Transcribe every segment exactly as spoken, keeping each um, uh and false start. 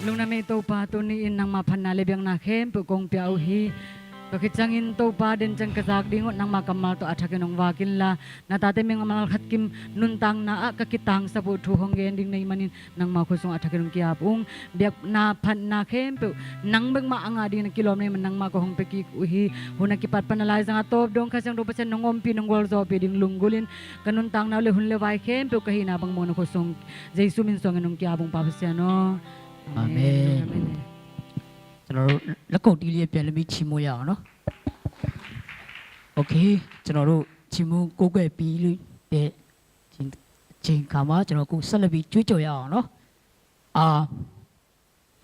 Lungdam ei Topa, tuni-in nangmah phatna le biakna khempeuh kong pia uh hi. Tua khit ciangin Topa, den ciang ka zak ding uh nangmah kammal tawh a thakin hong vak inla, na tate mimal khat kim nuntakna ah ka kitangsap uh thu hong gen ding na hih manin nangmah khut sungah a thakin hong ki-ap ung. Biakna phatna khempeuh nang bek mah a ngah dingin a kilawm na hih man nangmah kong hong pia kik uh hi. Hun a kipat pan a laizang a tawp dong Kha Siangtho Pasian nong ompih nong gualzawhpih ding lunggulhin ka nuntakna uh le hun le vai khempeuh ka hihna bang mawh na khut sung Jesu min suangin hong ki-ap ung Pa Pasian aw. Amen. Amen. ကျွန်တော်တို့လက်ခုပ်တီးလေးပြန်ပြီးချီးမွမ်းရအောင်နော်။ Okay, ကျွန်တော်တို့ချီးမွမ်းကိုးကွယ်ပြီးလို့တဲ့ချိန်ခါမှာကျွန်တော်အခုဆက်လက်ပြီးကြွေးကြော်ရအောင်နော်။ အာ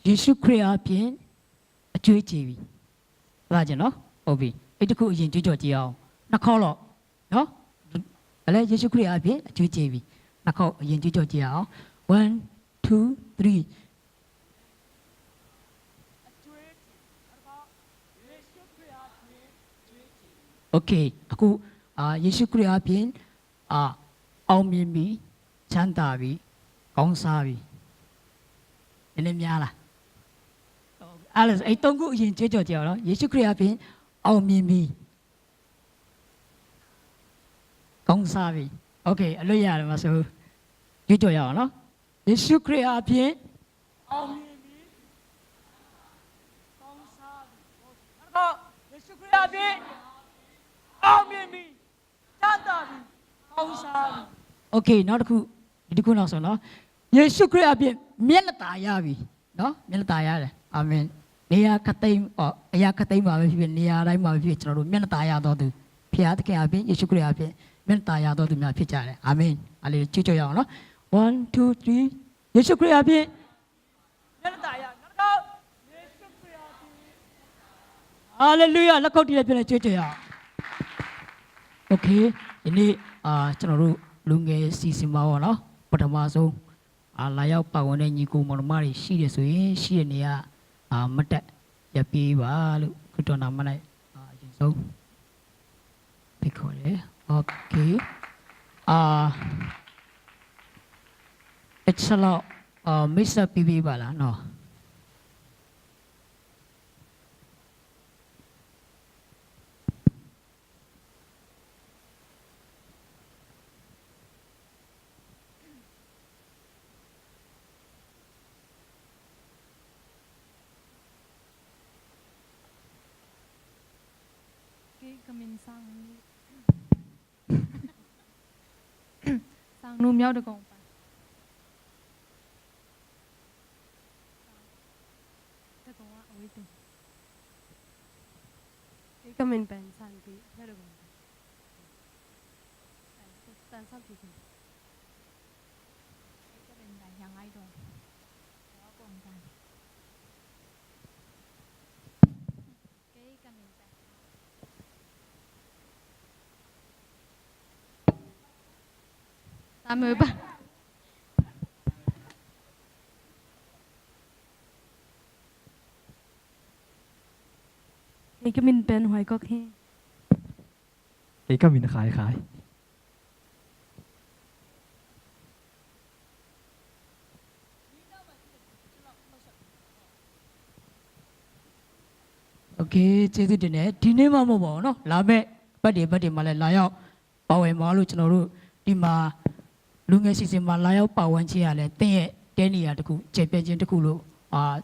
ယေရှုခရစ်အားဖြင့်အကြွေးချီးပြီ။ ဟုတ်ပါကျွန်တော်။ ဟုတ်ပြီ။ အဲ့တခုအရင်ကြွေးကြော်ကြည့်အောင်။ နှစ်ခေါက်လောက်နော်။ ဒါလည်းယေရှုခရစ်အားဖြင့်အကြွေးချီးပြီ။ နှစ်ခေါက်အရင်ကြွေးကြော်ကြည့်အောင်။ One, two, three. Okay, အခုအာယေရှုခရစ်အားဖြင့်အာအောင်မြင်ပြီ၊ ချမ်းသာပြီ၊ ကောင်းစားပြီ။ နည်းနည်းများလား။ အဲ့ဒါဆိုအဲ့သုံးခုအရင်ကြွေးကြော်ကြည့်အောင်နော်။ ယေရှုခရစ်အားဖြင့်အောင်မြင်ပြီ၊ ကောင်းစားပြီ။ Okay, အလွတ်ရတယ်မဆိုး။ ကြွေးကြော်ရအောင်နော်။ ယေရှုခရစ်အားဖြင့်အောင်မြင်ပြီ။ ကောင်းစားပြီ။ နောက်တစ်ခေါက်ယေရှုခရစ်အားဖြင့်အောင်မြင်ပြီ။ ချမ်းသာပြီ။ ကောင်းစားပြီ။ Okay, နောက်တစ်ခု၊ ဒီတစ်ခုနောက်ဆုံးနော်။ ယေရှုခရစ်အားဖြင့်မျက်နှာသာရပြီနော်။ မျက်နှာသာရတယ်။ အာမင်။ နေရာခပ်သိမ်း၊ အော်၊ အရာခပ်သိမ်းမှာပဲဖြစ်ဖြစ်၊ နေရာတိုင်းမှာပဲဖြစ်ဖြစ်၊ ကျွန်တော်တို့မျက်နှာသာရသောသူ၊ ဘုရားသခင်အားဖြင့်၊ ယေရှုခရစ်အားဖြင့်မျက်နှာသာရသောသူများဖြစ်ကြတယ်။ အာမင်။ ဟာလေလုယာ။ ကြွေးကြော်ရအောင်နော်။ One, two, three. ယေရှုခရစ်အားဖြင့်မျက်နှာသာရ။ နောက်တစ်ခေါက်ယေရှုခရစ်အားဖြင့်။ Hallelujah. လက်ခုပ်တီးလိုက်ပြန်လည်ကြွေးကြော်ရအောင်။ Okay, ဒီနေ့အာကျွန်တော်တို့လူငယ်စီစဉ်မှာပေါ့နော်။ ပထမဆုံးအာလာရောက်ပါဝင်တဲ့ညီကိုမောင်နှမတွေရှိတယ်ဆိုရင်၊ ရှိတဲ့နေရာအာမတ်တပ်ရပ်ပေးပါလို့၊ ခရစ်တော်နာမ၌အာအရင်ဆုံးဖိတ်ခေါ်တယ်။ Okay. အာတစ်ချက်လောက်အာမိတ်ဆက်ပေးပေးပါလားနော်။ Kei ka min Sang Ni, Sang Nu Myaw Dagong pa. Dagong ah, waiting. Kei ka min pen Sanpi Myaw Dagong pa. Tan Sanpi pen. Kei ka min pen Hiang Ai Dong. Kei ka min pen Samuel pa. Kei ka min pen Huai Kok hi. Kei ka min Khai Khai. ။ โอเค၊ ကျေးဇူးတင်တယ်။ ဒီနေ့မှမဟုတ်ပါဘူးနော်။ လာမယ့်ဘက်တွေ၊ ဘက်တွေမှာလည်း လာရောက်ပါဝင်ပါလို့ ကျွန်တော်တို့ဒီမှာ လူငယ်စီစဉ်မှာ လာရောက်ပါဝင်ခြင်းဟာလည်း သင်ရဲ့တဲနေရာတစ်ခု၊ ကျယ်ပြန့်ခြင်းတစ်ခုလို့၊ အာ၊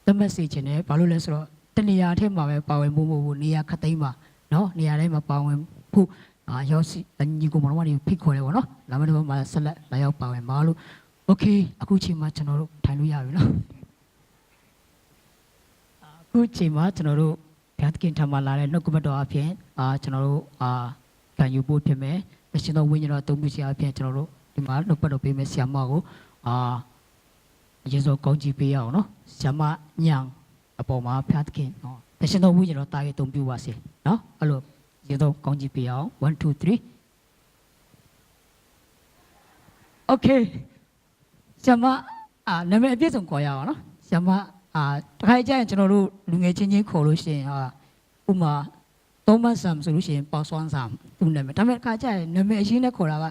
သတ်မှတ်စေချင်တယ်။ ဘာလို့လဲဆိုတော့ တစ်နေရာထဲမှာပဲ ပါဝင်ဖို့မဟုတ်ဘူး၊ နေရာခပ်သိမ်းမှာနော်၊ နေရာတိုင်းမှာပါဝင်ဖို့၊ အာ၊ ရောစီ၊ ညီကိုမောင်နှမတွေကို ဖိတ်ခေါ်တယ်ပေါ့နော်။ လာမယ့်တစ်ပတ်မှာ ဆက်လက်လာရောက်ပါဝင်ပါလို့။ โอเค၊ အခုချိန်မှာ ကျွန်တော်တို့ ထိုင်လို့ရပြီနော်။ အာ၊ အခုချိန်မှာ ကျွန်တော်တို့ ဘုရားသခင်ထံမှာလာတဲ့ နှုတ်ကပတ်တော်အပြင်၊ အာ၊ ကျွန်တော်တို့၊ အာ၊ ခံယူဖို့ဖြစ်မယ်။ သန့်ရှင်းသောဝိညာဉ်တော် အသုံးပြုခြင်းအပြင်၊ ကျွန်တော်တို့ ဒီမှာ နှုတ်ကပတ်တော်ပေးမယ့် ဆရာမကို၊ အာ၊ ယေရှုကောင်းကြီးပေးရအောင်နော်။ ဆရာမညံအပေါ်မှာ ဘုရားသခင်နော်၊ သန့်ရှင်းသောဝိညာဉ်တော် သားရဲ့ အသုံးပြုပါစေနော်။ အဲ့လို၊ ယေရှုကောင်းကြီးပေးရအောင်။ One, two, three. Okay. ဆရာမ၊ အာ၊ နာမည်အပြည့်စုံခေါ်ရအောင်နော်။ ဆရာမ၊ အာ၊ တစ်ခါကျရင် ကျွန်တော်တို့ လူငယ်ချင်းချင်းခေါ်လို့ရှိရင်၊ အာ၊ ဥပမာ၊ သောမတ်ဆမ်ဆိုလို့ရှိရင် ပေါက်စွမ်းဆမ်၊ သူ့နာမည်။ ဒါပေမဲ့ တစ်ခါကျရင် နာမည်အရင်းနဲ့ခေါ်တာက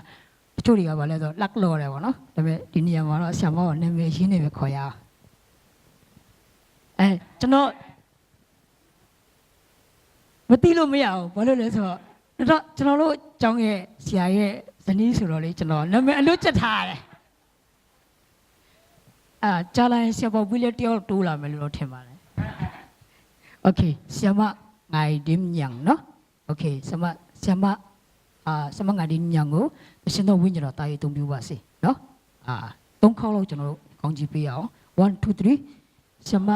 တချို့တွေက ဘာလဲဆိုတော့ လက်ကျော်တယ်ပေါ့နော်။ ဒါပေမဲ့ ဒီနေရာမှာတော့ ဆရာမကို နာမည်အရင်းနဲ့ပဲ ခေါ်ရအောင်။ အဲ၊ ကျွန်တော် မသိလို့မရဘူး။ ဘာလို့လဲဆိုတော့ ကျွန်တော်တို့ကျောင်းရဲ့ဆရာရဲ့ဇနီးဆိုတော့လေ၊ ကျွန်တော်နာမည်အလွတ်ကျက်ထားရတယ်။ အာ၊ ကြာလာရင် ဆရာဖော်ဝီလည်း တစ်ယောက်တိုးလာမယ်လို့တော့ ထင်ပါတယ်။ Okay၊ ဆရာမငိုင်ဒင်းညံနော်။ Okay၊ ဆရာမ၊ ဆရာမ၊ အာ၊ ဆရာမငိုင်ဒင်းညံကို သန့်ရှင်းသောဝိညာဉ်တော် သားရဲ့ အသုံးပြုပါစေနော်။ အာ၊ သုံးခေါက်လောက် ကျွန်တော်တို့ ကောင်းကြီးပေးရအောင်။ One, two, three. ဆရာမ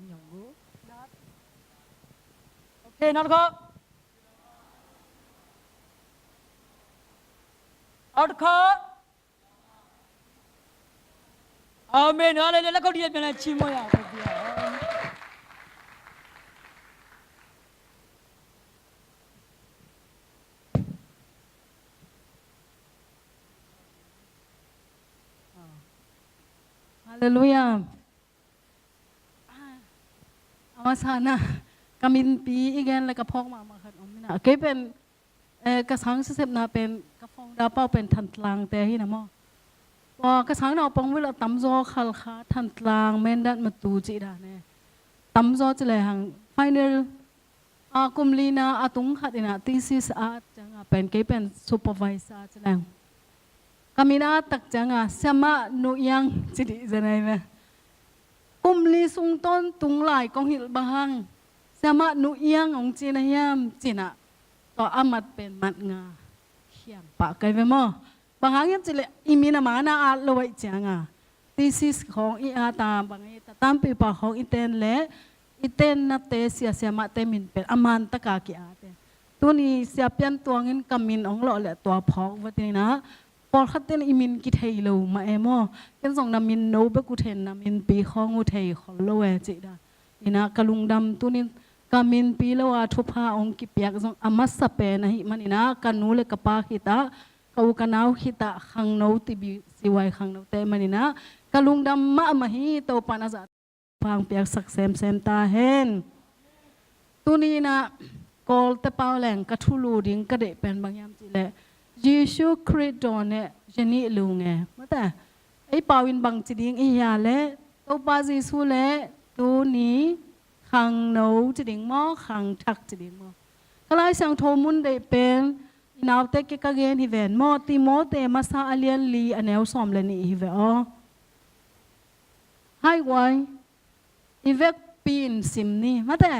ညံကို။ Okay၊ နောက်တစ်ခေါက်။ နောက်တစ်ခေါက်။ အာမင်။ Hallelujah။ လက်ခုပ်တီး ပြန်လည်ချီးမွမ်းရအောင်။ ဟာလေလုယာ။ အမဆာန၊ ကမင်ပီအီဂန်လကဖောက်မမခတ်အမနာ။ ကဲပင်၊ အဲ၊ ကဆန်းစစ်စစ်နာပင်၊ ကဖုန်းဒါပေါက်ပင်၊ ထန်တလန်တဲဟိနမော။ ပကဆန်းနာပင်ဝိလ တမ်ဇောခလခါ၊ ထန်တလန်၊ မင်းတပ်၊ မတူး၊ စည်ဒါနဲ၊ တမ်ဇောစလဲဟန်၊ final၊ အာ၊ ကုမ်လီနာအတုံးခတ်အီန၊ thesis အာ၊ ကျန်ကပင်၊ ကဲပင်၊ supervisor စလဲဟန်၊ ကမင်အာ၊ တကကျန်က ဆရာမနူယန်စည်ဒီး စနဲမဲ။ ကုမ်လီစုံတွန်တုံးလၢ် ကီုဟိလ်ဘၣ်ဟၣ်၊ ဆရာမနူယန် အောင်စည်နဟံၣ်စည်န။ တၢ်အမတ်ပင် မတ်ငါ၊ ဟံၣ်ပကဲဝဲမော။ ဘၣ်ဟၣ်ဟံၣ်စည်လဲၣ်၊ အီမင်အမနာအါလဝဲစ့ၢ်ကီး၊ thesis ခီၣ်အီအါတၢ်၊ ဘၣ်ဟၣ်တၢ်တၢ်ပီပာ်ခီၣ်အီတဲၣ်လဲၣ်၊ အီတဲၣ်နတဲ ဆရာ၊ ဆရာမတဲမင်ပင် အမန်တကာကီအါတဲ။ တုၤနံၤ ဆရာပြန်တွင်းအီ ကမင်အီလီၤလဲၣ် တွင်းဖီၣ်ဝဲတနံၤနၤ ပီၣ်ခတ်တ့ၢ်နအီမင်ကီထဲလိာ်မးအဲၣ်မီၢ်။ ကဲသိးနမင်နီၣ်ဘၣ်ကူထဲ နမင်ပီၣ်ခီၣ်ငူထဲဃီလဝဲစ့ၢ်ဒၣ်. အံၤနကလုၢ်ဒမ်တုၤနံၤ ကမင်ပီၣ်လဝဲ ထုးဖးအီကံပျဲးကစီၣ် အမတ်စပယ်နဟံၣ်မးနံၤနၤ ကနူလဲၣ် ကပၢ်ဃံတၢ် ကအူကနၢ်ဃံတၢ် ဃင်နီၣ်တံၢ်ဘံၣ်စံဝဲဃင်နီၣ်တဲမးနံၤနၤ ကလုၢ်ဒမ်မးမးဟံၣ် တၢ်ပၢ်နၤစၢ် ဖျါပျဲးစဲးစဲးတၢ်ဟဲၣ် တုၤနံၤနၤ ကီၢ်တပၢၢ်လဲၣ် ကထူလူၤဒံးကဒဲးပၢၢ်ဘၣ်ယမ်စံးလဲၣ် ယ့ၣ်ၡူးခရံာ်ဒိၣ်န့ၣ် ယနံၣ်လူၤငဲၤ မ့ၢ်တဲ အံၤပၢ်ဝံၣ်ဘၣ်စံးဒံးအံၤယၤလဲၣ် တၢ်ပၢ်ယ့ၣ်ၡူးလဲၣ် တုၤနံၤ ဃင်နီၣ်စံးဒံးမီၢ် ဃင်ထၢၣ်စံးဒံးမီၢ် ကလါစံၣ်ထိၣ်မုၢ်ဒဲးပၢၢ် အံၤနၢ်တဲက့ကဂ့ၢ်ဟံၣ်ဝဲၢ် မီၢ် တံၤမိၤသ့း မဆါအလံၣ်အလံၣ် အနဲၣ်စီမ်လၢနံၣ်ဟံၣ်ဝဲၢ်အီၤ ဟဲၣ်ဝဲၢ် အံၤဝဲၢ်ပံၣ်စံးနံၣ် မ့ၢ်တဲ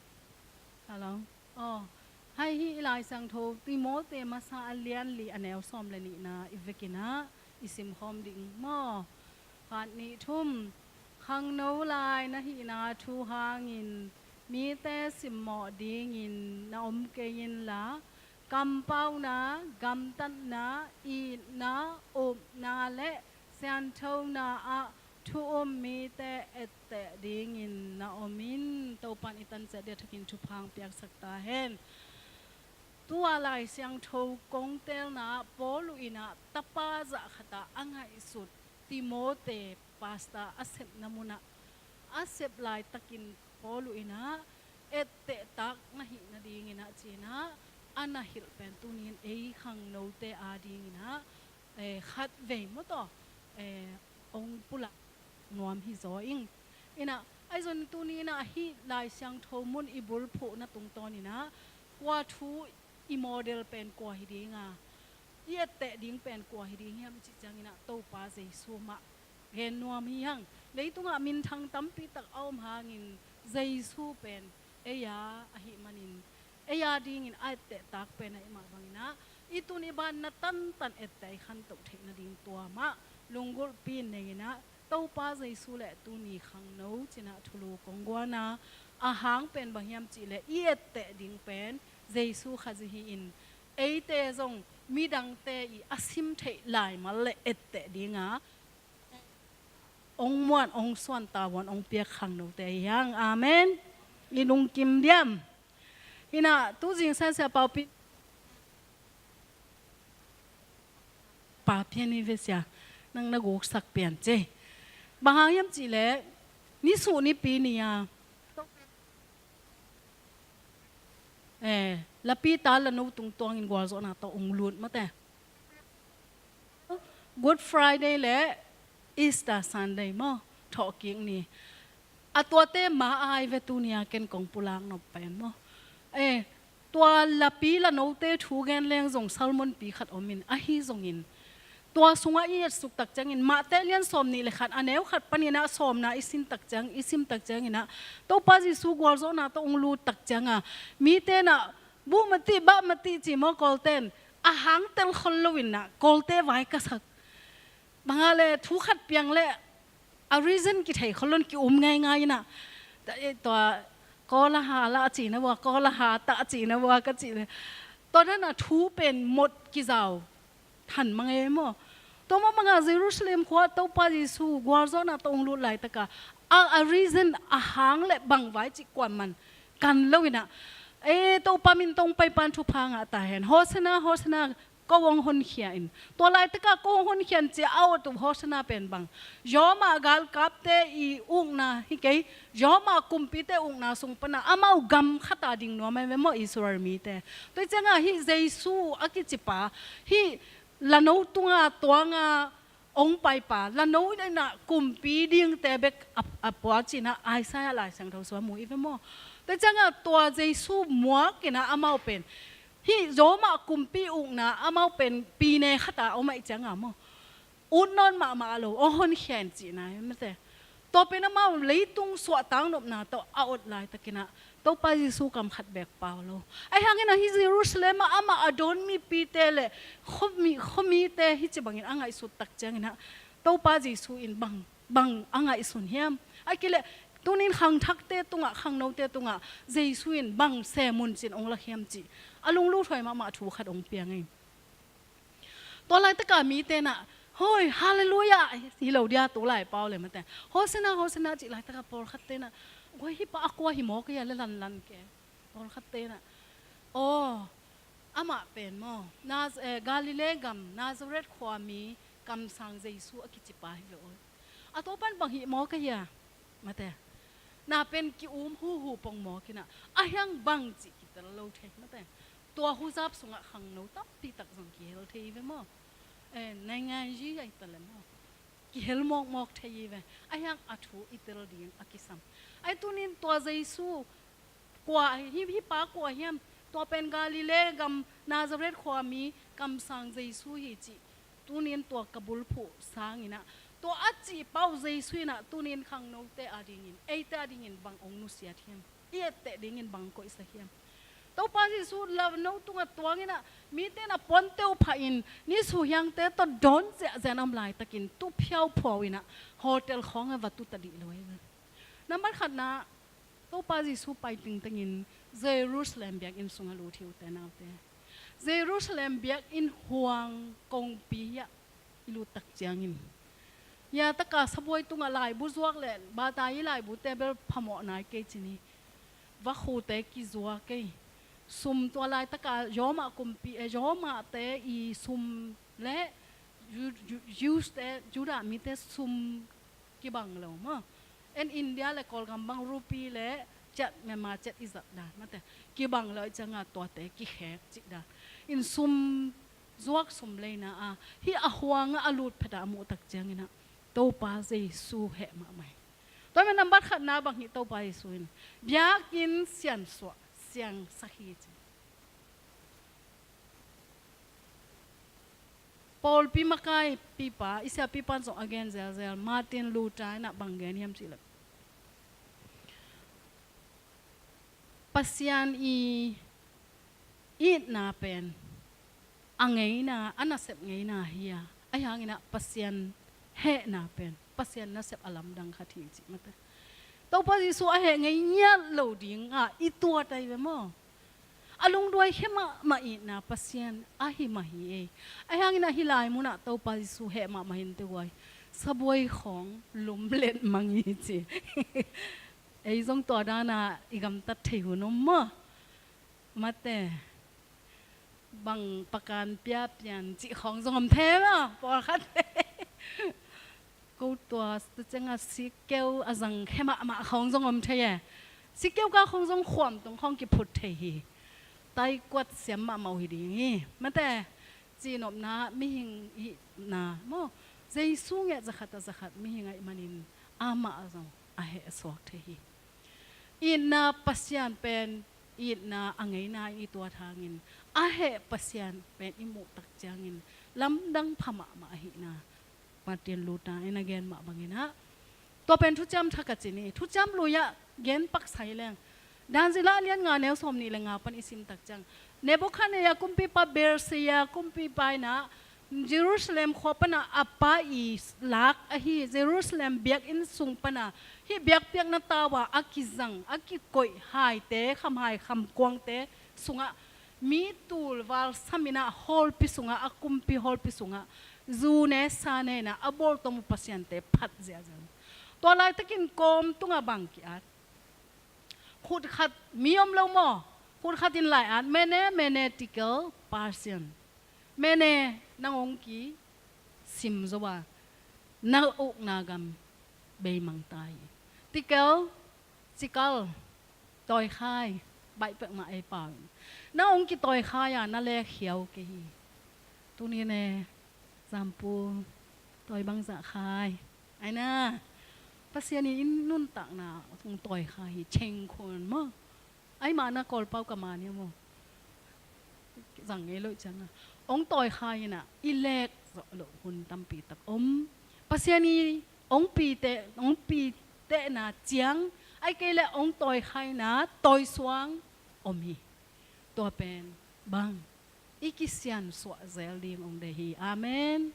ဟဲၣ်လီၤ အီၤ ဟဲၣ်ဟံၣ်အလါစံၣ်ထိၣ် တံၤမိၤသ့း မဆါအလံၣ်အလံၣ် အနဲၣ်စီမ်လၢနံၣ်နၤ အံၤဝဲၢ်က့နၤ အံၤစံၣ်ဃီဒံးမီၢ် ဖးနံၣ်ထူၣ် ခါနူလၢ်နဟံၣ်နၤထူဟါအံၤ မ့ၢ်တဲစံၣ်မီၣ်ဒံးအံၤ နအိၣ်က့ယံၤလၢ် ကမ်ပီၣ်နၤ ကမ်တၢၣ်နၤ အ့ၣ်နၤ အိၣ်နၤလဲၣ် စံၣ်ထိၣ်နၤအါ ထူအိၣ်မ့ၢ်တဲအဲၣ်တဲးဒံးအံၤ နအိၣ်မံၣ် တၢ်ပၢ်အံၤတၢ်စဲးဒ်ထီၣ်က့ၤ ထုးဖးပျဲးစဲးတၢ်ဟဲၣ် တုၤအလါစံၣ်ထိၣ်ကိးတဲလ်နၤ ပီလူးအံၤနၤ တပၢ်စးခတၢၣ် အငါအံၤစုး တံၤမိၤသ့း ပၢ်စတၢၣ် အဆဲးနမူနၢ် အဆဲးလၢတၢ်က့ၤ Paul uh in ah ettehtak na hih nadingin ah ci-in ah a na hilh pen tuni in ei khangnote adingin ah, eh, khatvei maw tawh, eh, hong pulak nuam hi zaw ing. In ah, ahi zongin tuni in ah hih Lai Siangtho mun i bulphuhna tungtawnin ah kua thu i model pen kua hi ding a, i etteh ding pen kua hi ding hiam i cih ciangin ah Topa Jesu mah gen nuam hi hang. Leitungah minthang tampi tak a om hangin Jesu pen ei a ahih manin ei adingin a ettehtak pen ahih mah bangin ah i tun i banna tantan etteh i khantoh theih nading tua mah lunggulhpi in nei in ah Topa Jesu le tuni khangno ci-in ah thulu kong guan a, a hang pen bang hiam cih leh i etteh ding pen Jesu Khazih hi in eite zong midangte i a sim theih laimal le etteh ding a hong muan hong suan tavuan hong piak khangnote hi hang. Amen. I lungkim diam? Hi in ah tu zingsang Sia Pau Pi Pa Pian hi ve sia, nang na guksak pian ci. Bang hang hiam cih leh ni suh nipi ni a, eh, lapi ta la no tungtuangin gualzawhna tawh hong lut mate. Good Friday le Easter Sunday maw, thawhkik ni. A tuate ma ai ve tuni a ken kong pulak nop pen maw. Eh, tua lapi la note thu gen leng zong sermon pi khat om in ahi zongin tua sungah i etsuk tak ciangin Mate lian sawm nih le khat a neu khat panin ah sawmna i sin tak ciang, i sim tak ciangin ah Topa Jesu gualzawhna tawh hong lut tak ciang a mite in ah buh mati bah mati ci maw, Kawlten a hang tel khol lo in ah Kawlte vai ka sak. Bang a le thu khat piang le a reason kithei khol lo in ki-um ngeingai in ah. Tua Kawla ha la a cihna vua, Kawla ha ta a cihna vua ka cih le tua dan a thu pen mot kizau han mang e maw. Tua mah bang a Jerusalem khua Topa Jesu gualzawhna tawh hong lut laitak a a, a reason a hang le bang vai cih kuaman kan lo in ah, eh, Topa min tawh hong pai pan thupha ngah ta hen. Hosanna, Hosanna, ko hong honkhia in. Tua laitak a ko hong honkhia in ci a awt uh Hosanna pen bang, Roma galkapte i ukna hi kei, Roma kumpite ukna sung pan a amau gam khat a ding nuam ai ve maw Israel mite. Tua ciang a hih Jesu a kici pa, hih la no tung a tuang a hong pai pa, la no in ah kumpi dingte bek a, a pua ci-in ah Isaiah Lai Siangtho sung ah mu i ve maw. Tua ciang a tua Jesu muak in ah amau pen hih Roma kumpi ukna amau pen pine khat a om ahih ciang a maw, ut nawn mahmah lo, hong honkhia in cihna hi mate. Tua pen amau leitung suahtak nopna tawh a awt laitakin ah Topa Jesu kam khat bek pau lo. Ahih hangin ah hih Jerusalem ah amah a dawn mipite le khuami, khuamite hih ci bangin a ngaihsut tak ciangin ah Topa Jesu in bang, bang a ngaihsun hiam? Ahih kei leh tuni in khangthakte tungah, khangnote tungah Jesu in bang semun cin hong lak hiam cih a lunglut huai mahmah thu khat hong piang hi. Tua laitak a mite in ah, hoi, Halleluiah, hi lo dia tu lai pau le mate. Hosanna, Hosanna cih laitak a pawlkhatte in ah, guai hih pa a kua hi maw ka hia le lanlan ke. Pawlkhatte in ah, aw, amah pen maw, Naz-, eh, Galilee gam Nazareth khuami kamsang Jesu a kici pa hi ve aw. A tua pan bang hih maw ka hia? Mate. Na pen ki-um huhu pong mawk in ah, a hiang bang cih kitel lo thei mate. Tua huzap sungah khangno tampi tak zong kihel thei ve maw. Eh, nainganzi ai ta le maw. Kihel mawkmawk thei hi ve. A hiang a thu i tel ding a kisam. Ai tuni in tua Jesu kua, hih, hih pa kua hiam? Tua pen Galilee gam Nazareth khuami kamsang Jesu hi cih tuni in tua ka bulphuh sangin ah, tua a cih pa uh Jesu in ah tuni in khangnote adingin, eite adingin bang hong nusiat hiam? I etteh dingin bang koihsak hiam? Topa Jesu la no tungah tuang in ah, mite in ah puante uh phah in, ni suh hiangte tawh dawn ziahziah a om laitakin tu phiauphuau in ah hotel khawng ah va tu ta dih lo hi. Nambat khatna, Topa Jesu pai tengtengin Jerusalem biakinn sungah lut hi ute naute. Jerusalem biakinn huang kongpi ah i lut tak ciangin, ya taka sabuai tungah laibu zuak le bata i laibute bel phamawh nai kei ci ni. Vakhute kizuak kei. Sum tua laitaka Roma kumpi, eh, Romate i sum le Ju-, Ju-, Jews te, Judah mite sum kibang lo maw. En India le Kawlgam bang rupee le ciat, Myanmar ciat i zat dan, mate, kibang lo ahih ciangin tuate kikhek cih dan. In sum zuak sum leina a, hih a huang ah a lut phet a a muh tak ciangin ah Topa Jesu heh mahmah hi. Tua ahih manin nambat khatna bang hi, Topa Jesu in biakinn siansuah siangsak hi ci. Pawlpi makaipipa, i siapipa in zong a gen zelzel, Martin Luther in ah bang gen hiam cih leh, Pasian i itna pen a ngeina, a nasep ngeina hi a, ahih hangin ah Pasian hehna pen Pasian nasep a lamdang khat hi ci, mate. Topa Jesu a heh ngei ngiat lo ding a i tuat ahi ve maw. A lungduai khia mahmah itna Pasian ahi mah hi ei. Ahih hangin ah hih lai munah Topa Jesu heh mahmah hi inteh guai. Sabuai khawng lumlet mang hi ci. Ei zong tua dan a i gamtat thei hun om maw. Mate, bang pakan piapian cih khawng zong om thei maw, pawlkhat. Ko tua, tua ciang a sikkeu a zang khia mahmah khawng zong om thei e. Sikkeu ka khawng zong khuam tung khawng kiphut thei hi. Taikuat siam mahmah uh hi ding hi. Mate, cihnopna mihing hihna maw. Jesu ngiat zakhat a zakhat mihing ahih manin amah zong a heh suak thei hi. Itna Pasian pen itna a ngeina i tuat hangin, a heh Pasian pen i muh tak ciangin lamdang pha mahmah ahihna Martin Luther in a gen mah bangin ah, tua pen Thuciam Thak a ci ni, Thuciam Lui ah gen paksa hi leng. Daniel a lian nga neu sawmnih le nga pan i sim tak ciang, Nebuchadnezzar kumpipa, Persia kumpipa in ah Jerusalem khua pan a a pa i lak ahi Jerusalem biakinn sung pan a hih biakpiakna tau a a kizang, a kikoih haite, khamhai khamkuangte sungah mi tul val sam in ah hawlpi sungah, a kumpi hawlpi sungah zu ne sa ne in ah a bawltom uh pasiante phat ziahziah. Tua laitakin kawm tungah bang ki-at? Khut khat, mi om lo maw, khut khat in lai-at, Mene, Mene, Tekel, Parsin. Mene, nang hong kisim zo a, na ukna gam beimang ta hi. Tekel, cikal, tawikhai, baih peuhmah ei pau in. Nang hong kitawikhai a, na lek hiau kei hi. Tuni ne, zampu, tawi bangzah khai. Aina, Pasian in i nuntakna hong tawikhai hi, chengkhun maw. Ai mah na Kawlpau ka man hi maw. Zang ngei loh ciang a, hong tawikhai in ah i lek zawh loh hun tampi tak om. Pasian i hong pite, hong pitehna ciang, ai kei leh hong tawikhaina tawisuang om hi. Tua pen bang i kisiansuah zel ding hong deih hi. Amen.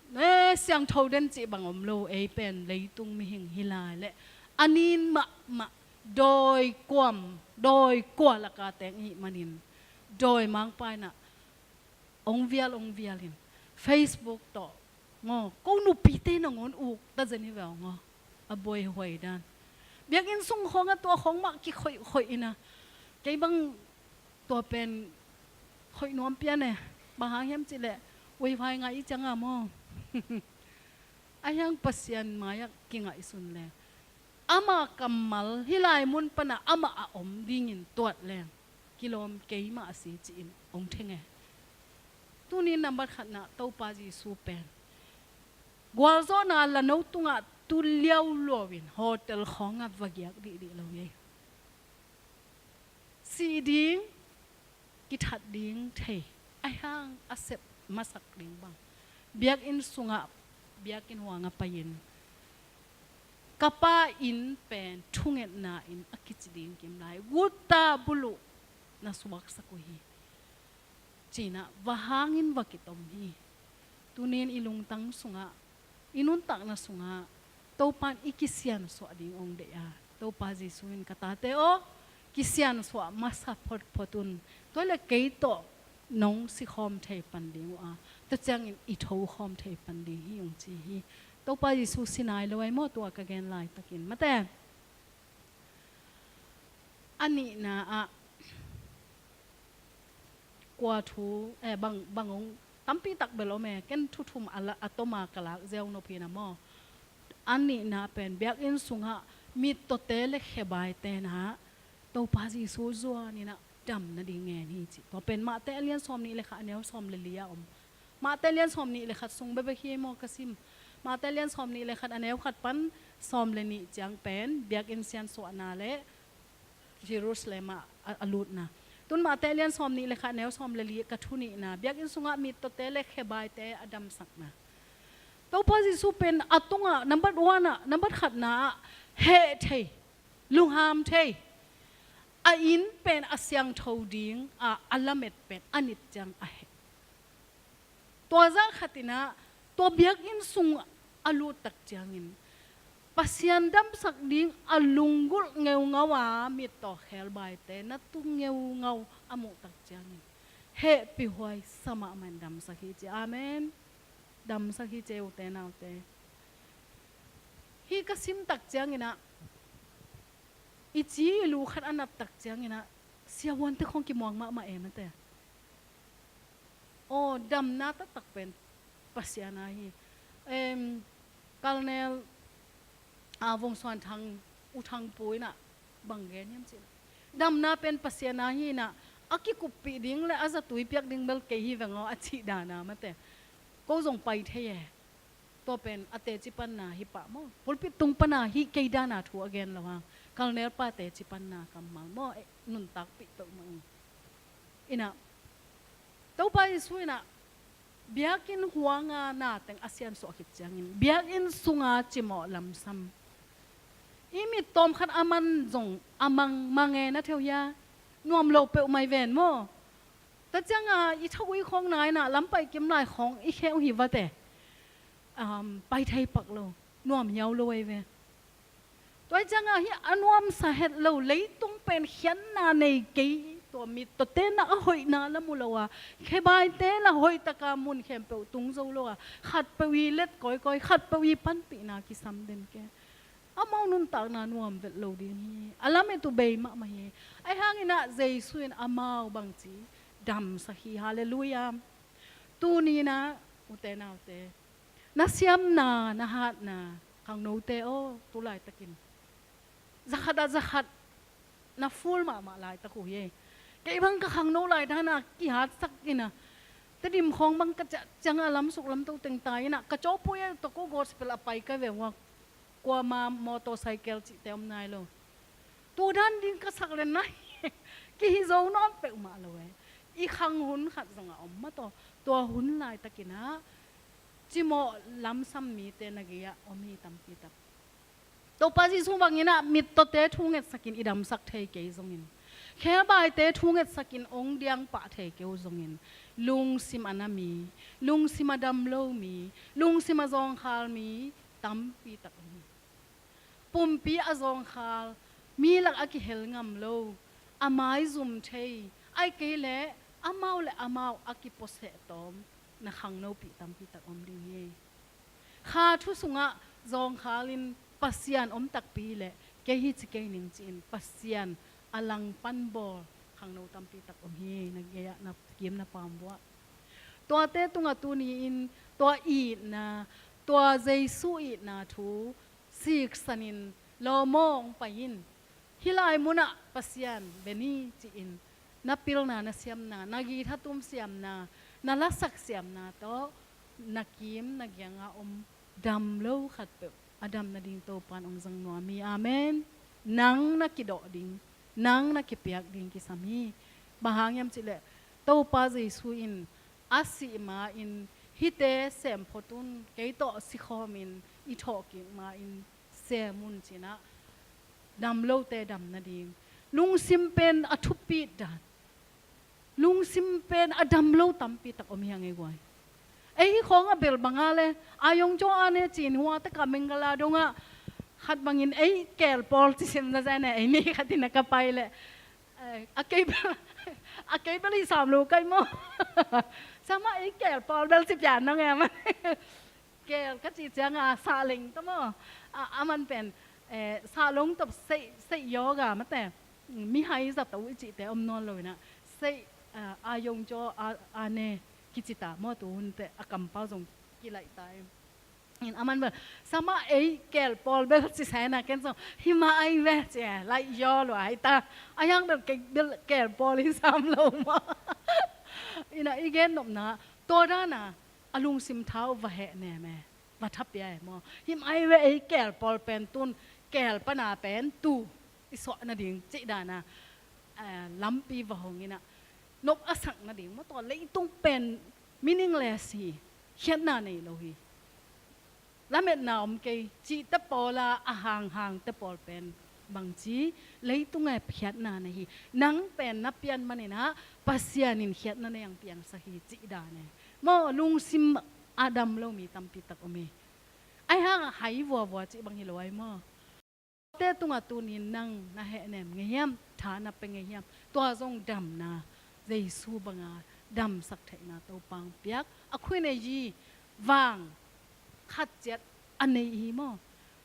E, siangtho den cih bang om lo, ei pen leitung mihing hi lai leh a nin mahmah dawi kuam, dawi kua laka teng i hih manin, dawimangpa in ah hong vial, hong vial in, Facebook tawh, ngaw, ko nupite nangawn uk ta zen hi ve aw, ngaw. A buaihuai dan. Biakinn sung khawng a tua khawng mah kikhoihkhoih in a, kei bang tua pen khoih nuam pian e. Bang hang hiam cih leh, wifi ngah i ciang a maw. Ahih hang Pasian mai-ah kingaihsun leng, ama kammal hih lai mun pan a amah a om dingin tuat leng, kilawm kei mah a si ci-in hong theng e. Tuni nambat khatna Topa Jesu pen gualzawhna lano tungah tu liauliau in hotel khawngah va giak dihdih lo hi. Sih ding, kithat ding thei, ahih hang a sep masak ding bang, biakinn sungah, biakinn huangah pai-in, ka pa inn pen thungetna inn a kici ding kim lai, gutta buluh na suaksak uh hi, ci-in ah va hangin va kitom hi. Tuni in i lungtang sungah, i nuntakna sungah Topa in i kisiansuah ding hong deih a, Topa Jesu in, ka tate aw, kisiansuah masa photphot un, tua leh kei tawh nong sikhawm thei pan ding uh a, tua ciangin i thokhawm thei pan ding hi, hong ci hi. Topa Jesu si nai lo ahi maw, tua ka gen laitakin, mate. A nihna ah, kua thu, eh, bang, bang hong, tampi tak bel om e, ken thu thum a la, a toma ka lak ziau nop hi na maw. A nihna pen, biakinn sungah mittawte le khebaite nah Topa Jesu zuanin ah dam nading ngen hi ci. Tua pen Mate a lian sawm nih le khat a neu sawm le li ah om. Mate a lian sawm nih le khat sung bekbek hi maw ka sim. Mate a lian sawm nih le khat a neu khat pan sawm le nih ciang pen biakinn siansuahna le Jerusalem ah a, a lutna. Tun Mate a lian sawm nih le khat a neu sawm le li ka thu nihna. Biakinn sungah mittawte le khebaite a damsakna. Topa Jesu pen a tungah nambat one ah, nambat khatna ah heh thei, lungham thei, a inn pen a siangtho ding a, a lamet pen a nit ciang a heh. Tua zah khatin ah tua biakinn sung a lut tak ciangin Pasian damsak ding a lunggulh ngeungau a mittaw khelbaite na tung ngeungau a muh tak ciangin hehpihhuai sa mahmah in damsak hi ci. Amen. Damsak hi ci ute naute. Hih ka sim tak ciangin ah i ci i lu khat a nat tak ciangin ah siavuante khong kimuang mahmah e mate. Aw, damna taktak pen Pasian a hi. Em, Colonel a Vongsuan Thang, U Thang Pu in ah bang gen hiam cih leh damna pen Pasian a hi in ah a kikuppih ding le a zatui piak ding bel kei hi veng aw a cih dan a mate. Ko zong pai thei e. Tua pen a teci panna hi pah maw? Pulpit tung pana hih kei dana thu a gen lo hang. Colonel pa teci panna kammal maw? Eh, nuntakpih peuhmah ing. Inah Topa Jesu inah biakinn huanga nateng a siansuah khit ciangin biakinn sunga cimawh lamsam. I mittawm khat a man zong a mang mange na theu hia? Nuam lo peuhmah i ven maw? Tua cianga i thagui khawng na inah lampai kim lai khawng i kheu hi vate. Um, pai thei pak lo, nuam hiau lo ei ve. Tua cianga hi a nuamsa het lo, leitung pen khiatna nei kei, tua mittawte na a hoihna la mu lo a, khebaite la hoihtaka mun khempeuh tung zo lo a, khatpeuh i let kawikawi, khatpeuh i panpihna kisam den ke. Amau nuntakna nuam vet lo ding hi. A lamet uh bei mahmah hi. Ahi hangin ah Jesu in amau bangci damsak hi. Halleluiah. Tuni inah ute naute, na siamna, na hatna, khangnote aw, tu laitakin zakhat ah zakhat na full mahmah laitak uh hi. Kei bang ka khangno lai dana kihatsak inah Tedim khawng bang ka ciah cianga lamsuk lamto teng tai inah ka cawpui ah tawh ko gospel a pai ka ve uh a, kuama motorcycle cihte om nai lo. Tua dan ding ka sak len nai kihi zo nawn peuhmah lo e. I khang hun khat zongah om mah tawh tua hun laitakin ah cimawh lamsam mite na gei-ah om hi tampi tak. Topa Jesu bangin ah mittawte thu ngetsakin i damsak thei kei zongin, khelbaite thu ngetsakin ong diang pah thei kei uh zongin, lungsim a na mi, lungsim a dam lo mi, lungsim a zawngkhal mi tampi tak om hi. Pumpi a zawngkhal, mi lak a kihel ngam lo, a maizum thei, ahih kei leh amau le amau a kipuaseh tawm na khangnopih tampi tak om ding hi. Kha thu sungah zawngkhalin Pasian om takpi leh kei hi ci kei ning ci-in Pasian a langpan bawl khangno tampi tak om hi. Na gei-ah na kim na pam uh ah tuate tungah tuni-in tua itna, tua Jesu itna thu siksanin lawmawng pai in. Hih lai munah Pasian beni ci-in na pilna, na siamna, na githatum siamna, na lasak siamna tawh na kim na gianga om dam lo khatpeuh a dam nading Topan ong zang nuam hi. Amen. Nang na kidawh ding, nang na kipiak ding kisam hi. Bang hang hiam cihleh Topa Jesu in a sih ma-in hihte sem phot un, kei tawh sikhawmin i thawhkik ma-in sem un cinah dam lote dam nading. Lungsim pen a thupit dan. Lungsim pen a dam lo tampi tak om hi a ngei guai. Ei hi khawng a bel banga le a yong caw a ne cin hua taka mengala dongah khat bangin ei kel pawl ci sim na zene ei mi khatin a ka pai le a kei bel a kei bel i sam lo kai maw? Sama ei kel pawl bel ci pian nang em. Kel ka ci cianga sahleng ta maw? A man pen sahlong tawp seih yoga mate. Mihai zato i cihte om nawn lo inah seih a yong caw a ne kici ta maw? Tu hunte a kampau zong kilaih ta em. In aman bel, sama ei kel pawl bel ci sa ina ken zong, hima ai ve ci e, lai yaw lua hai ta. A yang bel kei bel kel pawl hi sam lo ma. Ina i gen nopna, tua dana, a lungsim thau va heh nem e, va thapia e maw. Him ai ve ei kel pawl pen tun, kel pana pen tu, i suah nading, cih dana, eh, lampi va hong ina, nop a sak nading, maw tua leitung pen meaningless hi, khiatna nei lo hi. Lametna om kei, cihte pawla a hanghangte pawl pen bangci, leitunga khiatna na hi. Nang pen na pian maninah Pasian in khiatna na yang piangsak hi cih dan e. Maw lungsim a dam lo mi tampi tak om hi. Ai hang hai vuavua cih bang hi lo ai maw. Te tungah tunin nang na hehnem ngei hiam, tha na pe ngei hiam, tua zong damna, Jesu banga damsak theihna Topa hong piak, a khuinei vang khat ciat a nei hi maw?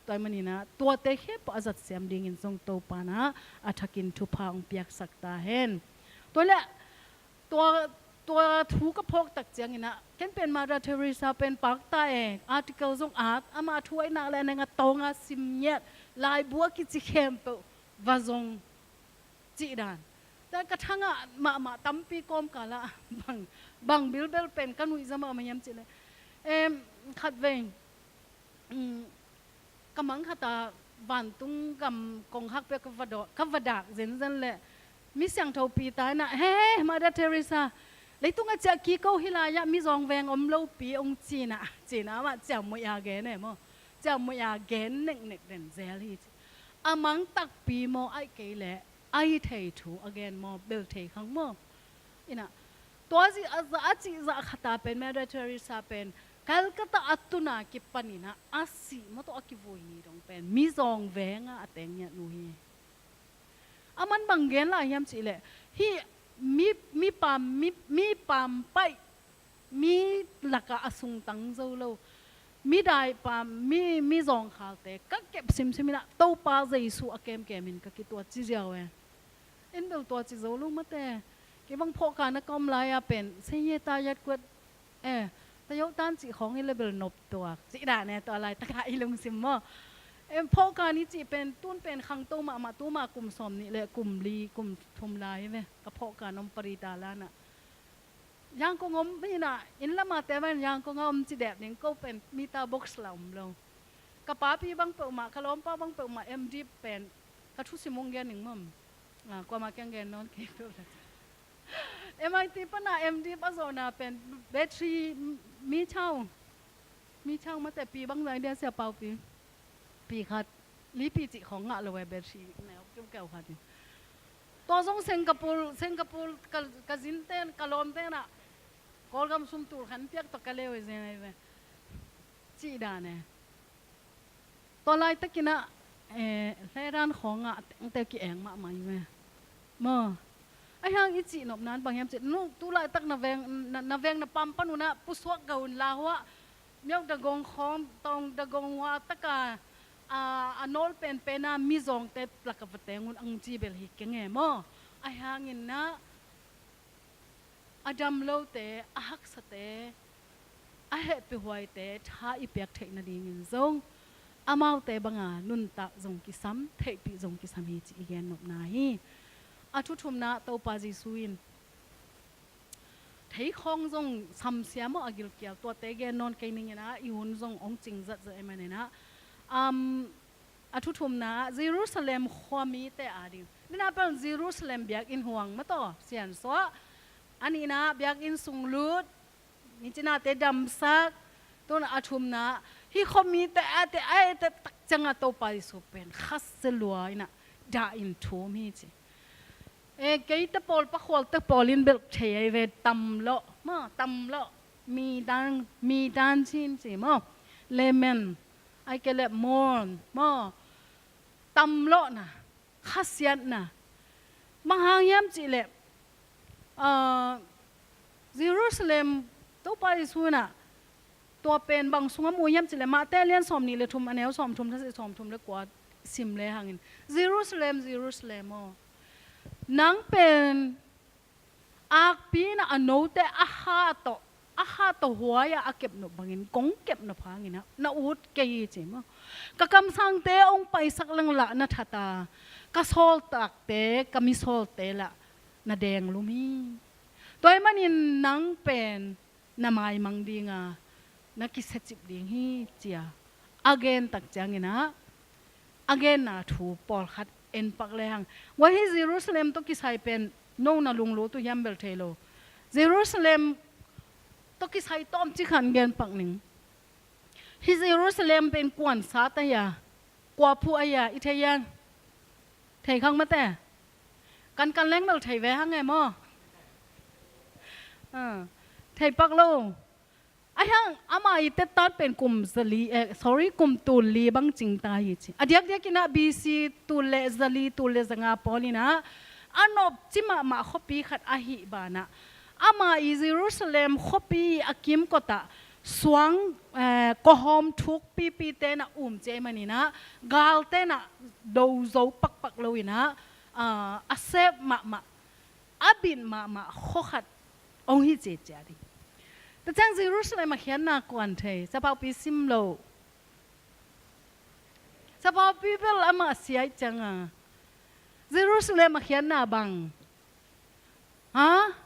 Tua maninah, tuate khempeuh a zatsiam dingin zong Topa na a thakin thupha hong piaksak ta hen. Tua le, tua, tua thu ka phawk tak cianginah, ken pen Mother Teresa pen pakta e, article zong at, amah thu a i nak le a neng a tawnga sim ngiat, laibu a kici khempeuh va zong cih dan. Tua ka thangah mahmah tampi kawmkalah bang, bang bilbel pen ka nuihza mahmah hiam cih le. Em, khat vei, um, ka mang khata vantung gam kongkhak pia ka va dawh, ka va dak zenzen le mi siangtho Peter inah, he, he, Mother Teresa, leitung a ciah kiko hi lai-ah mizawng veng om lopi ong cinah, cinah amah ciammuih a gen e maw? Ciammuih a gen neknek den zel hi ci. A mang takpi maw, aih kei leh ai thei thu a gen maw, bel thei khang maw? Inah, tua zih a zah, a cih zah khata pen Mother Teresa pen Calcutta a tuna kipaninah a sih maw tawh a kivui ni dong pen mizawng venga a teng ngiat nu hi. A man bang gen lai hiam cih leh, hih mi, mi pam, mi, mi pam paih, mi lakah a sungtang zo lo, mi dai pam, mi, mi zawngkhalte ka kep simsim inah Topa Jesu a kemkemin ka kituat ci ziau e. In bel tua ci zo lo mate. Kei bang phawhka na ka om lai-a pen, seiye ta yat kuat, eh, ta yoh tan cih khawng i le bel nop tuak cih dan e, tua laitakah i lungsim maw? Em, phawhka ni cih pen, tun pen khangto mahmah, tuma kum sawm nih le kum li, kum thum lai ve. Ka phawhka na om pari ta lanah. Yangkong om hinah, inn lama te van Yangkong a om ci dep ding, ko pen meter box la om lo. Ka papi bang peuhmah, ka lawmpa bang peuhmah, M D pen, ka thusim ung gen ning mom. Ah, kuama kiang gen nawn kei peuh la. M I T pana M D a zawhna pen, battery mi chau. Mi chau mate pi bang zai dia sia pau pi. Pi khat, li pi cih khawng ngah lo e, battery neu kiu keu khat hi. Tua zong Singapore, Singapore ka, ka zinten, ka lawmten ah, Kawlgam sum tul khan piak tawh ka leu e zen ai ve. Cih dan e. Tua laitakinah, eh, hledan khawngah a tengte ki-eng mahmah hi ve. Maw. Ahi hang i cih nopna in bang hiam cih, nu, tu laitak na veng, na, na veng na pam pan unah pusuak ka un la huah, miauk dagong khawng, tawng dagong hua taka, a, a nawl penpena mizawngte plaka va teng un ang ci bel hi keng e maw? Ahi hanginah a dam lote, a haksate, a hehpihhuaite tha i piak theih nadingin zong amaute banga nuntak zong kisam, theihpih zong kisam hi ci i gen nopna hi. A thuthumna Topa Jesu in theikhawng zong samsia maw a gilkial, tuate gen nawn kei ninginah i hun zong ong cing zatzat e maninah, um, a thuthumna Jerusalem khuamite ading. Nina pel Jerusalem biakinn huang mataw siansuah. A nihna biakinn sunglut, nicinate damsak. Tun a thumna hih khuamite ate aite tak cianga Topa Jesu pen khasia lua inah dahin thum hi ci. E, keite pawl pakhualte pawl in belh thei ahi ve, tamlawh maw, tamlawh. Midan, midan cin ci maw. Lemon, ai ke le mourn maw. Tamlawhna, khasiatna. Bang hang hiam cih leh, ah, Jerusalem, Topa Jesu inah, tua pen bang sungah mu hiam cih leh, Mate lian sawm nih le thum, a neu sawm thum, thasi sawm thum le kua sim le hangin, Jerusalem, Jerusalem aw, nang pen akpi inah a note a ha tawh A kha tawh huai-ah a kepnop bangin kong kepnop hanginah na ut kei hi ci maw. Ka kamsangte hong paisak lenglah na that a, ka sawltakte, ka misawlte lah na denglum hi. Tua ahih manin nang pen na maimang dinga na kisiacip ding hi, ci-a a gen tak cianginah a genna thu pawlkhat en pak lehang. Tua hi Jerusalem tawh kisai pen no na lunglut uh hiam bel thei lo. Jerusalem tawh kisai tawmcik khat gen pak ning. Hi Jerusalem pen kuansat ahi a, kua phuh ahi a i thei hiam? Thei khak mate. Kankan leng bel thei ve hang e maw? Ah, thei pak lo. Ahi hang ama i tettat pen kum zali, eh, sorry, kum tul li bang cingta hi ci. A diakdiakinah B C tul le zali, tul le zanga pawlinah a nopci mahmah khuapi khat ahih banah ama i Jerusalem khuapi a kimkotah suang, eh, kawhawm thuk pipite na um ci ahih maninah galte na do zo pakpak loinah, ah, a sep mahmah, a bit mahmah khua khat hong hi ciacia ding. Tua ciang Jerusalem a khiatna kuan thei, Siapaupi sim lo. Siapaupi bel amah sia ih cianga Jerusalem a khiatna bang. Ha?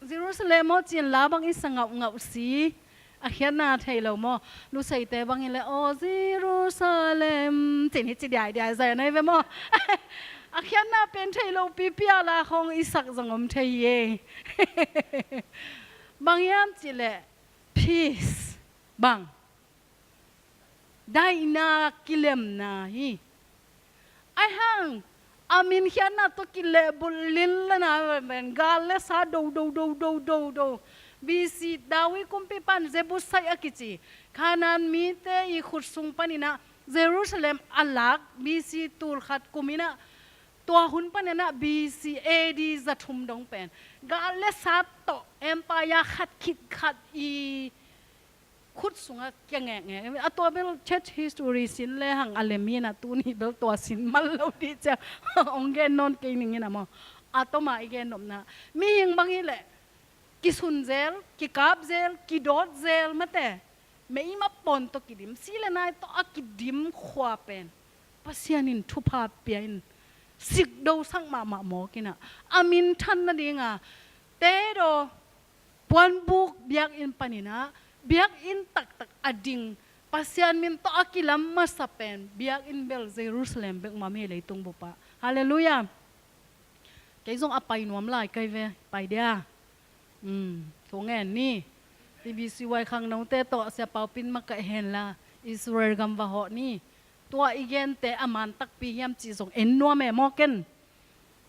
Jerusalem aw cin la bang i sa ngauhngauh si. A khiatna thei lo maw? Luseite bangin le, "Aw Jerusalem," cin hi ci diaidiai zai a nei ve maw? A khiatna pen thei lo pipi a la khawng i sak zong om thei hi e. Bang hiam cih leh peace. Bang? Daihna, kilemna hi. Ahi hang a min khiatna tawh kilehbulh lin lena pen gal le sa do do do do do do. B C David kumpipan Jebusai a kici Kanaan mite i khut sung paninah Jerusalem a lak, B C tul khat kuminah tua hun paninah B C A D za thum dong pen gal le sa tawh empire khat khit khat i khut sungah kia ngekngek. A tua bel church history sin le hang a lem hinah tuni bel tua sin mal lo dih ciang hong gen nawn kei ning inah maw? A tawma i gen nopna mihing bang hi leh kisun zel, kikap zel, kidawt zel mate. Meima pawn tawh kidim, si le nai tawh a kidim khua pen Pasian in thupha pia in sikdosak mahmah mawkinah a minthan nadinga tedaw puanbuk biakinn paninah biakinn taktak a ding Pasian min tawh a kilam masa pen biakinn bel Jerusalem bek mah hi leitung bupah. Halleluiah. Kei zong a pai nuam lai kai ve, pai dia. Um, thu ngen ni. T B C Y khangnote tawh Siapaupin makaih henla Israel gam va hawh ni. Tua i gente a man takpi hiam cih zong en nuam e maw ken.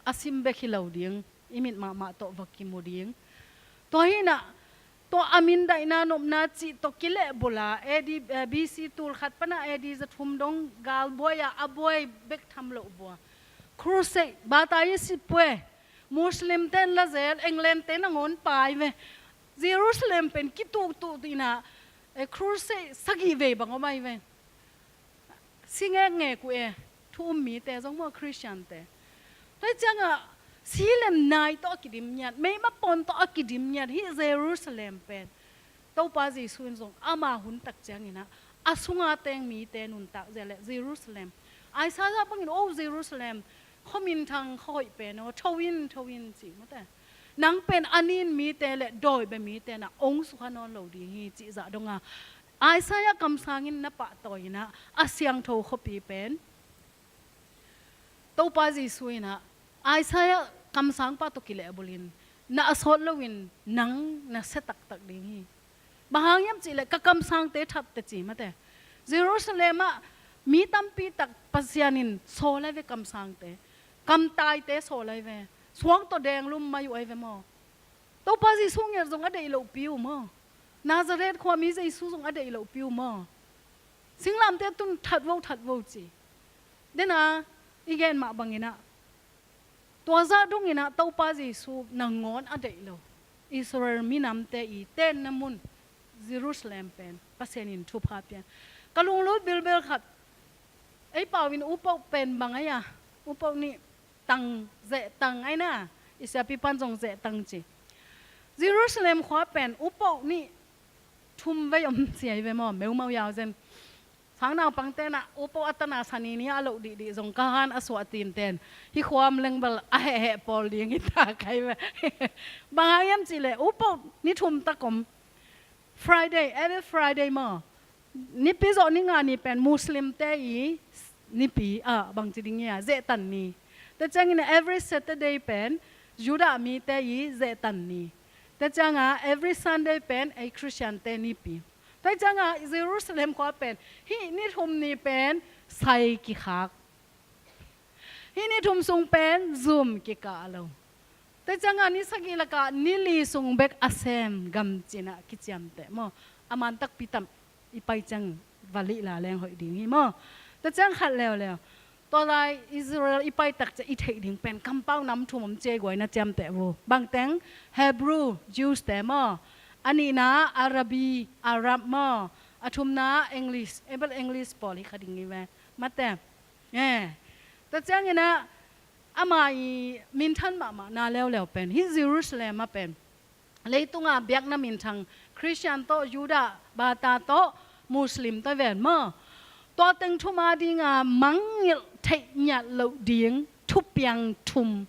A sim bek hi lo ding, i mit mahmah tawh va kimu ding. Tua hinah tua a mindaihna nopna cih tawh kilehbulh a, A D, eh, B C tul khat panah A D za thum dong galbuai a, a buai bek tham loh bua. Crusade, bata i si pue. Muslim ten la zel, England ten a ngawn pai ve. Jerusalem pen kituhtuh inah, eh, crusade sagih vei bang om ai ve. Si ngekngek uh e, thu um mite zong maw Christian te. Tua hi ciangah si le nai tawh a kidim ngiat, meima pawn tawh a kidim ngiat hi Jerusalem pen. Topa Jesuh in zong ama hun tak cianginah a sunga teng mite nuntak zia le Jerusalem. Isaiah bangin, "O Jerusalem, khuaminthang khuahoih pen aw, tho in, tho in," ci mate. Nang pen a nin mite le dawibia mite na ong sukha nawn lo ding hi cih zah donga Isaiah kamsangin na pahtawi inah a siangtho khuapi pen Topa Jesuh inah Isaiah kamsangpa tawh kilehbulhin na a sawt loin nang na sia taktak ding hi. Bang hang hiam cihleh ka kamsangte that teci mate. Jerusalem ah mi tampi tak Pasian in sawl ai ve kamsangte. Kamtaite sawl ai ve. Suang tawh denglum mai uh ai ve maw? Topa Jesuh ngiat zong a deih lohpi uh maw? Nazareth khuami Jesuh zong a deih lohpi uh maw? Singlamte tun that vo, that vo ci. Dena i gen mah banginah tua zah donginah Topa Jesuh nangawn a deih lo Israel minamte i tenna mun Jerusalem pen Pasian in thupha pian. Ka lunglut bilbel khat, ei pau in upauh pen bang ai a, upauh nih tang, zeh tang ai na, i siapi pan zong zeh tang ci. Jerusalem khua pen upoh nih thum vei om ciai ve maw, meumau yau zen. Sang naupang tenah upoh a tana sani ni a loh dihdih zong ka han a suah tin ten hi khuam lengbel a hehheh pawl ding hi ta kai ve. Bang hang hiam cihleh upoh ni thum tak om. Friday, every Friday maw, nipi zawh ni nga ni pen Muslim te i nipi, ah, bangci ding ia, zehtan ni. Tua ciangin every Saturday pen Judah mite i zehtan ni. Tua cianga every Sunday pen ei Christian te nipi. Tua cianga Jerusalem khua pen hih ni thum ni pen sai kikhak. Hih ni thum sung pen zum kikah lo. Tua cianga ni sagih lakah ni li sung bek a sem gam cinah kiciamteh maw. A man takpi tam i pai ciang valih la leng hoih ding hi maw. Tua ciang khat leuleu. Tua lai Israel i pai tak ciang i theih ding pen kampau nam thum om ciai guai na ciamteh vo. Bangteng Hebrew, Jews te maw. A nihna Arabi, Arab maw. A thumna English, Abel English pawl hi kha ding hi ve. Mate. Eh. Tua cianginah ama i minthan mahmah na leuleu pen hih Jerusalem ah pen leitunga biakna minthang Khristian tawh, Judah, Bata tawh, Muslim tawh ven maw. Tua teng thum a dinga mangngilh theih ngiat loh ding thupiang thum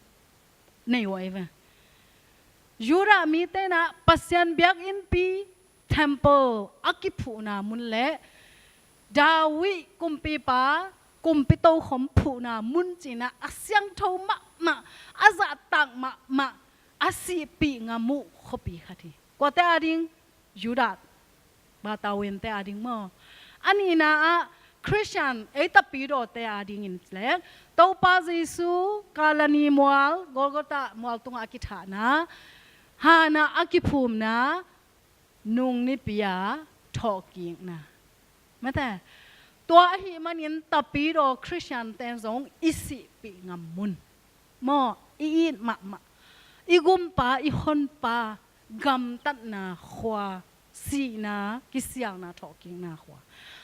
nei uh ahi ve. Judah mi tenah Pasian biakinnpi, temple a kiphuhna mun le David kumpipa kumpi tokhom phuhna mun cinah a siangtho mahmah, a zahtak mahmah, a sihpih ngam uh khuapi khat hi. Kuate a ding? Judah, Bata ven te a ding maw. A nihna ah Khristian ei tapidawte a dingin le Topa Jesu Kalvary mual, Golgotha mual tungah a kithahna, hanah a kiphumna, nung nipi a thawhkikna. Mate, tua ahih manin tapidaw Khristian ten zong i sihpih ngam mun maw, i it mahmah, i gumpa, i honpa, gamtatna khua, sihna, kisialna, thawhkikna khua.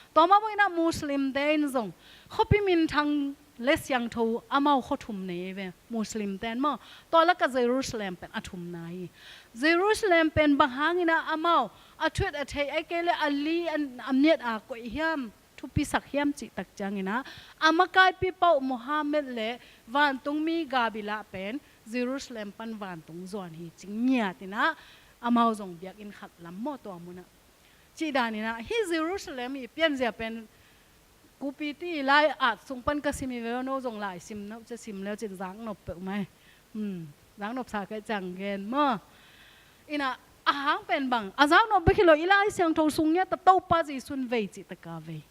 Tua mah bangin ah Muslim te in zong khuapi minthang le siangtho amau khua thum nei ve, Muslim ten maw. Tua lakah Jerusalem pen a thumna hi. Jerusalem pen bang hangin ah amau a thuit a theih, ahih kei leh a li a, a miat a koih hiam, thupisak hiam cih tak ciangin ah a makaipi pau Muhammad le vantungmi Gabila pen Jerusalem pan vantung zuan hi ci ngiat in ah amau zong biakinn khat lam maw tua munah. Cih danin ah hih Jerusalem i pianzia pen Kupi ti lai at sung pan ka sim hi ve, no zong lai sim no, cia sim leu cin zaknop peuhmah hi. Hmm, zaknop sa kai ciang gen maw. Inah a hang pen bang a zaknop bek hi lo, i Lai Siangtho sung ngiat a Topa Jesu in vei cih taka vei.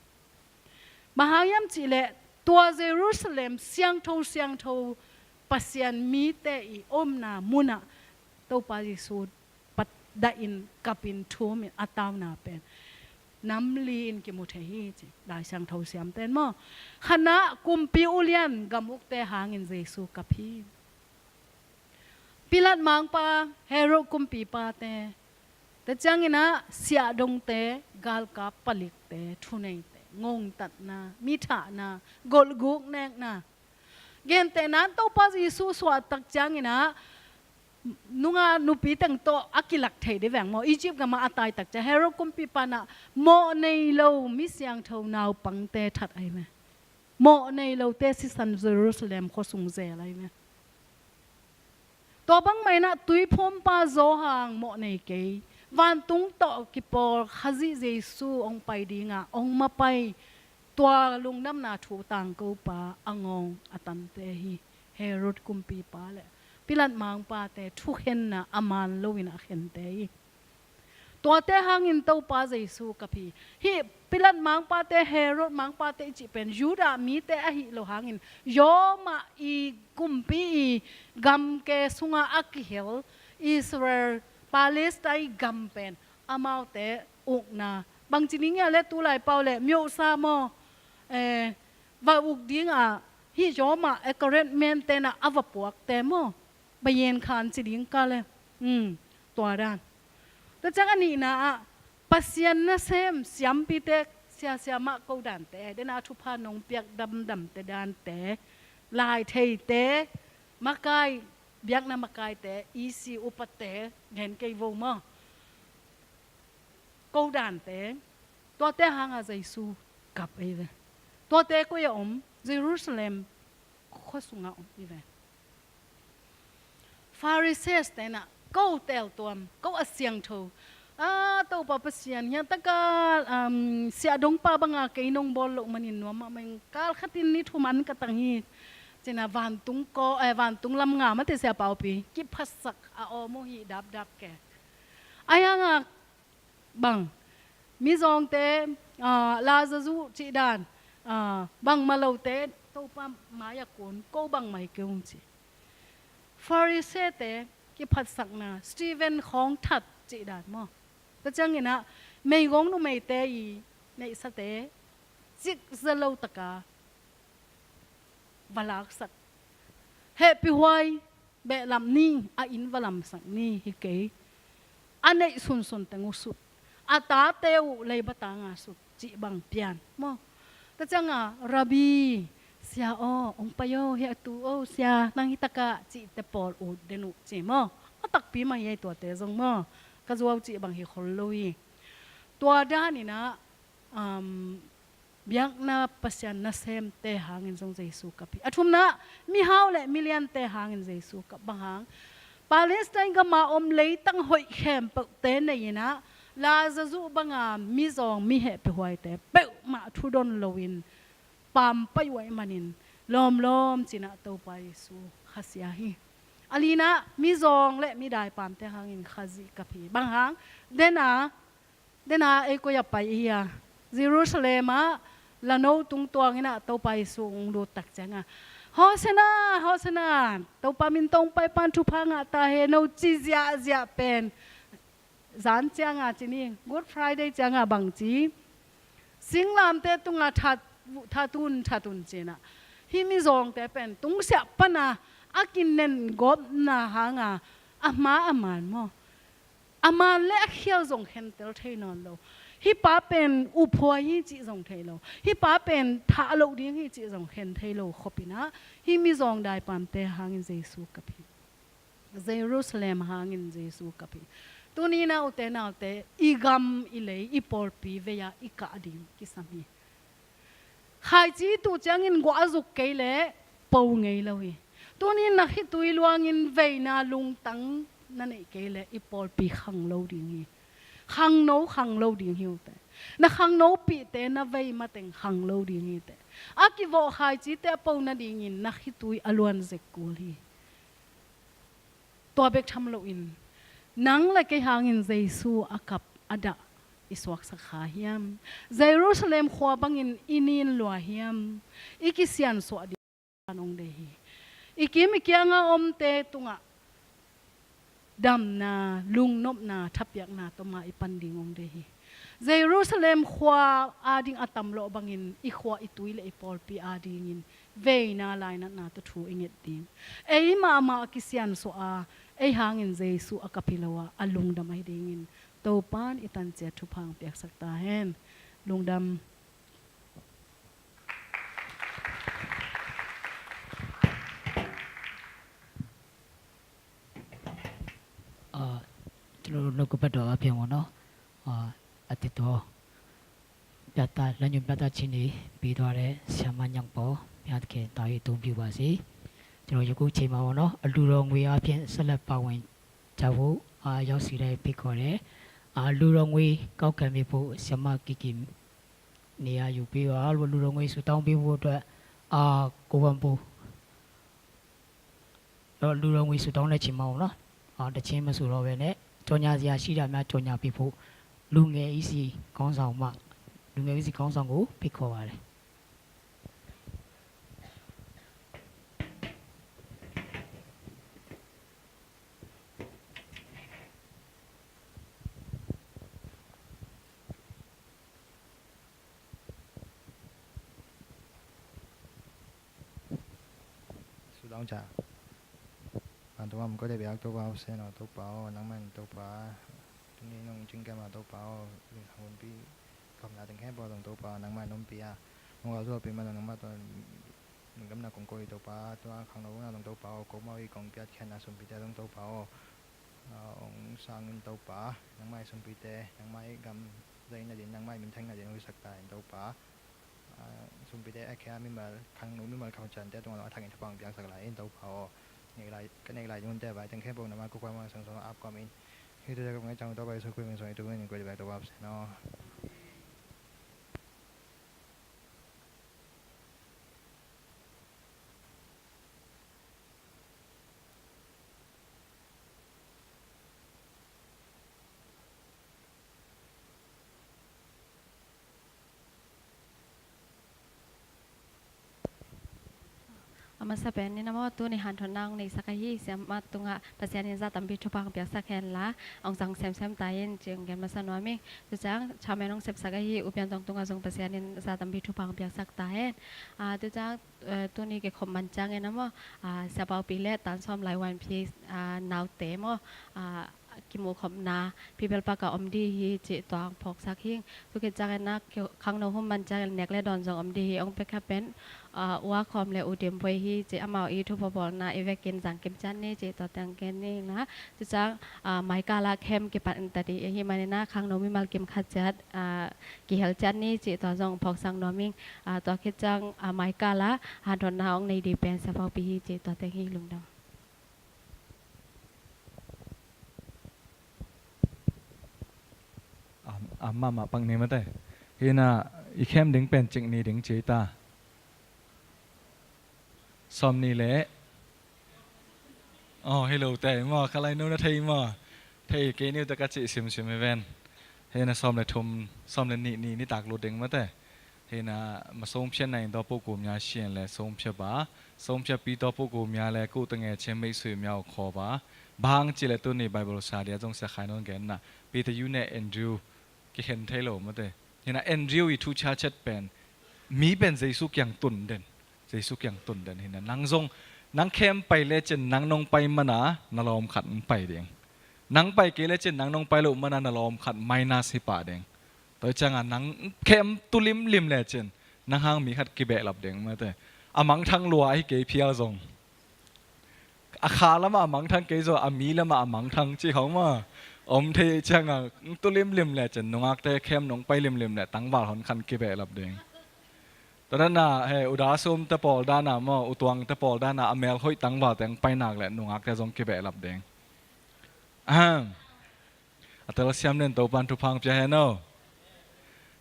Bang hang hiam cihleh tua Jerusalem siangtho siangtho Pasian mite i omna munah Topa Jesu pat dahin, kapin, thumin a tauna pen nam li in kimu thei hi ci Lai Siangtho siamten maw. Khatna kumpi ulian gam ukte hangin Jesu kap hi. Pilat mangpa, Herod kumpipate, tua ciangin ah siahdongte, galkap palikte, thuneite, ngongtatna, mithahna, golhguk nekna, gentehna in Topa Jesu suahtak ciangin ah nunga nupi teng tawh a kilak thei dih veng maw. Egypt gamah a taitak ciang Herod kumpipa in ah mawh nei lo mi siangtho naupangte that ahi ve. Mawh nei lote sisan Jerusalem khuasung zel ahi ve. Tua bangmah in ah tuiphumpa Johan mawh nei kei, vantung tawh kipawl Khazih Jesu hong pai dinga hong mapai, tua lungdamna thu tangkopa a ngawng a tante hi. Herod kumpipa le Pilat mangpate thukhenna a man loin a khente hi. Tuate hangin Topa Jesu kap hi. Hih Pilat mangpate, Herod mangpate i cih pen Judah mite ahi lo hangin Roma i kumpi i gamke sungah a kihel Israel, Palestine gam pen amaute ukna, bangci ding hia le tulai pau le myosa maw, eh, va uk dinga hih Roma encouragement tenah a va puakte maw, bayen khan ci ding ka le, um, tua dan. Tua ciang a nihna ah Pasian nasem siampite, siasia mah ko dante, dena thupha nong piak damdamte dante, lai theite, makai biakna makaite, E C upate gen kei vo maw. Ko dante, tuate hanga Jesu kap ei ve. Tuate koi a om? Jerusalem khua sunga om ei ve. Pharisees tenah, ko teltuam, ko a siangtho, a Topa Pasian, hiah taka, um, siahdongpa banga kei nong bawl loh manin nuam mahmah ing, kal khatin ni thum an ka tang hi. Cina vantung ko, eh, vantung lam nga mate sia paupi kiphatsak a om uh hi dapdap ke. Ai hanga bang, mizawngte, ah, lazazu cih dan, ah, bangmah lote Topa mai-a kun ko bangmah hi kei ung ci. Pharisee-te kiphatsakna, Stephen khawng that cih dan maw. Tua cianginah meigong numeite i neihsate cikza lo taka va laksak. Hehpihhuai behlap ni, a inn va lamsak ni hi kei. A neih sunsun teng uh sut, a tate uh leiba tanga sut cih bang pian maw. Tua cianga, Rabbi, sia aw, ong pai aw, hiah tu aw sia, nang hitakah cihte pawl ut den uh ci maw. A takpi mah hi ei tuate zong maw. Ka zuau cih bang hi khol lo hi. Tua daninah, um, biakna Pasian nasemte hangin zong Jesu kap hi. A thumna, mihau le miliante hangin Jesu kap. Bang hang? Palestine gama om leitang hoih khempeuhte nei-inah, lazazu banga mizawng, mi hehpihhuaite peuhmah thudon loin pampai uh ahih manin lawmlawm cinah Topa Jesu khasia hi. A linah, mizawng le midaipamte hangin Khazih kap hi. Bang hang? Dena, dena ei koi a pai i hia? Jerusalem ah lano tung tuanginah Topa Jesu ong lut tak cianga, Hosanna, Hosanna, Topa min tawh ong paipan thupha ngah ta hen aw ci ziahziah pen zan cianga ci ni, Good Friday cianga bang ci? Singlamte tunga that, that un, that un cinah. Hih mizawngte pen tungsiah pana a kinengawpna hanga a hma a man maw, a man le a khial zong khentel thei nawn lo. Hih pa pen uphuai hi cih zong thei lo. Hih pa pen thah loh ding hi cih zong khen thei lo khopinah hih mizawng daipamte hangin Jesu kap hi. Jerusalem hangin Jesu kap hi. Tuninah ute naute, i gam, i lei, i pawlpi vei-ah i kah ding kisam hi. Khaici i tuh ciangin guah a zuk kei leh po ngei lo hi. Tunin na khitui luangin veina lungtang na neih kei leh i pawlpi khang lo ding hi. Khangno khang lo ding hi ute. Na khangnopihte na vei mateng khang lo ding hi ute. A kivawh khaicite a po nadingin na khitui a luan zek kul hi. Tua bek tham loin, nang le kei hangin Jesu a kap a dah i suaksak kha hiam? Jerusalem khua bangin i nin lua hiam? I kisiansuah ding ong dei hi. I kim i kianga omte tungah damna, lungnopna, thapiakna tawma i pan ding ong dei hi. Jerusalem khua ading a tamlawh bangin i khua, i tui le i pawlpi adingin veina, lainatna tawh thu i nget ding. Ei mahmah a kisiansuah a, ei hangin Jesu a kap hi lo a, a lungdam ahi dingin Topan i tanciat thupha ong piaksak ta hen. Lungdam. Ah, ကျွန်တော်တို့နှုတ်ကပတ်တော်အားဖြင့်ပေါ့နော်။ အာအသစ်တော်ပြသလမ်းညွှန်ပြသခြင်းတွေပေးသွားတဲ့ဆရာမညောင်ပေါ်ဘုရားသခင်တာရေးအသုံးပြုပါစေ။ ကျွန်တော်ယခုချိန်မှာပေါ့နော် အလှူတော်ငွေအားဖြင့်ဆက်လက်ပါဝင်ကြဖို့အာရောက်စီတိုင်းဖိတ်ခေါ်တယ်။ အာအလှူတော်ငွေကောက်ခံပေးဖို့ဆရာမကီကီနေရာယူပေးပါလို့ အလှူတော်ငွေဆုတောင်းပေးဖို့အတွက်အာကိုဝံပူ တော့လူတော်ငွေဆုတောင်းတဲ့ချိန်မှာပေါ့နော်။ အာတချင်းမဆိုတော့ပဲနဲ့ကြော်ညာစရာရှိတာများကြော်ညာပေးဖို့လူငယ် E C ခေါင်းဆောင်မှလူငယ် E C ခေါင်းဆောင်ကိုဖိတ်ခေါ်ပါတယ်။ ဆုတောင်းကြ။ အာ Topa, mungko te biak Topa, Hosanna Topa, oh, nangman Topa, tuni nong cingkema Topa, oh, hunpi kamna teng khempeuh zong Topa, nangman nong pia, mungko zuapi man nangman to Gamna kong ko i Topa, tua khangno na zong Topa aw, ko mau i kong piat khiatna sumpite zong Topa aw, ah, ong sang in Topa, nangmai sumpite, nangmai gam zaina din, nangmai minthangna din huisak ta in Topa. Ah, sumpite a khia mimal, khangno mimal khauciante tungah zong a thakin thupha ong piaksak lai in Topa aw. Nei lai, ka nei lai ding unte vai teng khempeuh namah kukua mang sang song ap kawm in. Hih tute kong ngai cang Topa Jesu Khrih min song i tu min in kua di bek Topa ap sen aw. A masa pen ni na maw, tuni hanthotna ong neisak ahi, siamah tungah Pasian in za tampi thupha ong piaksak hen la, ong zang semsem ta hen ci ong gen masa nuam ing. Tu ciang chairman ong sepsak ahi U Pian Tong tungah zong Pasian in za tampi thupha ong piaksak ta hen. Ah, tu ciang eh, tuni kikhop man ciangin a maw, ah, Sia Pau Pi le Tan Sawm Lai Wan Phi, ah, naute maw, ah, kimukhopna People Park ah om di hi cih tua ong phawksak hi ing. Tu khit ciangin a ki-, khangno hun man ciangin nek le dawn zong om di hi. Ong pia kha pen, ah, U A Khawm le U Dim Voi hi cih amau i thupha bawlna i vekin zang kim ciat ni cih tua teng gen ni na. Tu ciang, ah, maikal a khem kipan ta di ahih manin a khangno mimal kim khat ciat, ah, kihel ciat ni cih tua zong phawksak nuam ing. Ah, tua khit ciang, ah, maikal a hanthotna ong nei di pen Sia Pau Pi hi cih tua teng hi. Lungdam. Am, am mahmah pak ni mate. Hi na, i khem ding pen cik ni ding ci ta. Sawm ni le. Oh, hi lo te maw, kha lai nu na thei maw. Thei kei niu ta ka cih simsim hi ven. Hi na sawm le thum, sawm le nih ni, nitak lut ding mate. Hi na ma sawm phiat na in tua pu kum nya sian le sawm phiat ba. Sawm phiat pi tua pu kum nya le ku ta nge chem mei sui mya u khaw ba. Bang ci le tuni Bible sa dia zong sia khai non gen na. Peter yu ne Andrew kikhen thei lo mate. Hi na Andrew i thu cha chet pen. Mi pen Jesu kiang tun den. Jesu kiang tun den hi na. Nang zong, nang khem pai le cin nang nong pai mana, na lawm khat ong pai ding. Nang pai kei le cin nang nong pai lo mana, na lawm khat minus hi pah ding. Tua ciangin nang khem tu limlim le cin, nang hang mi khat kibehlap ding mate. A mangthang lua ahi kei phial zong. A kha lamah a mangthang kei zaw, a mi lamah a mangthang cih khong maw. Om thei ciangin, tu limlim le cin, nungakte khem nong pai limlim le, tangval hon khan kibehlap ding. Tua dan a, he, U Da Sum te pawl dan a maw, U Tuang te pawl dan a, a mel hoih tangval teng pai nak le, nungakte zong kibehlap ding. Ahem. A telsiam nen Topan thupha ong pia hen aw.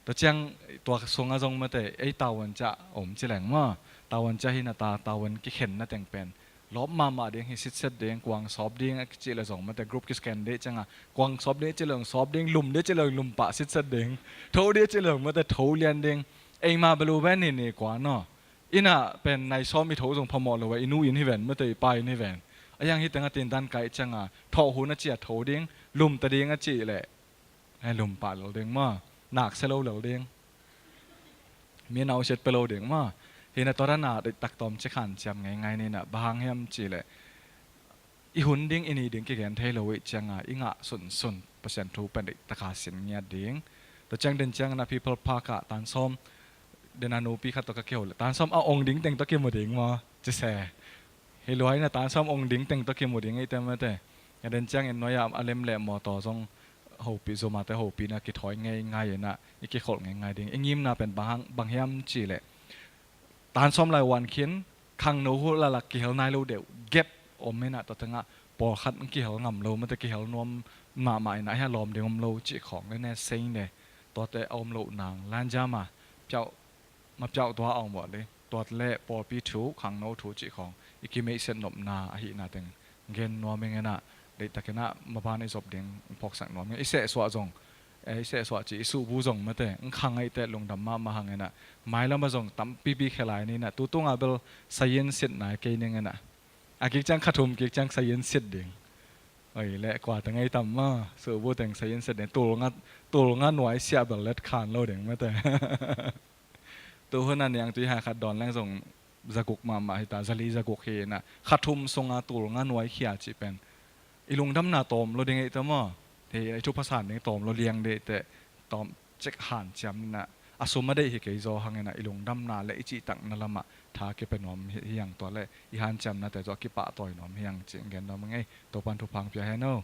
Tua ciang tua sungah zong mate, ei tavuan ciah om ci leng maw. Tavuan ciah hi na ta, tavuan kikhenna teng pen. Lawp mahmah ding hi sitset ding, kuang sawp ding a cih le zong mate, group kiscan ding ciangin. Kuang sawp ding cih le zong sawp ding, lum ding cih le zong lum pah sitset ding. Tho ding cih le zong mate, tho lian ding. Eima belu ven hi ni kua naw. Inn ah pen nai sawm i tho zong phamawh lo a, i nu inn hi ven, mate i pa inn hi ven. A hiang hi tengah tin dan kai ciangin, thawh hun a cih a tho ding, lum ta ding a cih leh, eh, lum pah lel ding maw, nak sia lo lel ding. Mi nau siat pia lo ding maw. Hi na tua dan a deih tak tawm ci khan ciam ngeingai ni na, bang hang hiam cih leh. I hun ding, i ni ding kigen thei lo ih ciangin, i ngah sunsun, Pasian thu pen deih taka sin ngiat ding. Tua ciang den ciangin a People Park ah tan sawm, den a nupi khat tawh ka kiho le. Tan sawm a ong ding teng tawh kimu ding maw, ci se. Hi luai na tan sawm ong ding teng tawh kimu ding ih te mate. A den ciangin nuai ah a lem le mawtaw zong hopih, Zomate hopihna kithawi ngeingai in ah, i kikholh ngeingai ding. I ngimna pen bang hang, bang hiam cih leh. Tan sawm lai wan khin, khangno hua lalak kihel nai lo deuh, gap om in ah tua tengah, pawlkhat kihel ngam lo, mate kihel nuam mahmah in ah, hia lawm ding om lo cih khawng le ne, sei ne, tuate a om loh nang, lanjama, piauh, ma piauh tua a om uh le, tuat le pawlpi thu, khangno thu cih khawng, i kimeihset nopna ahihna teng gen nuam ing in ah, deihtakin ah maban i zop ding phawksak nuam ing. I sehsuah zong, eh, i sehsuah ci, i suhbu zong mate, ng khang aih teh lungdam mahmah hang in ah, mailam ah zong tampipi khia lai ni in ah, tu tungah bel sayin sit nai kei ning in ah. A kik ciang kha thum kik ciang sayin sit ding. Oi, le kua teng ei tam maw, suhbu teng sayin sit ding. Tul nga, tul nga nuai siah bel let khan lo ding mate. Tu hun a niangtui hai khat dawn leng zong zaguk mahmah hi ta, zali zaguk hi in ah. Kha thum sunga tul nga nuai khia cih pen i lungdamna tawm lo ding ei ta maw. Hi, i thupha san ding tawm lo liang ding ei teh, tawm cek hanciam in ah. A sum a deih hi kei zaw hangin ah i lungdamna le i cihtakna lamah tha kipia nuam hi, hi hang, tua le i hanciamnate zaw a kipahtawi nuam hi hang cih gen nuam ing ei. Topan thupha hong pia hen aw.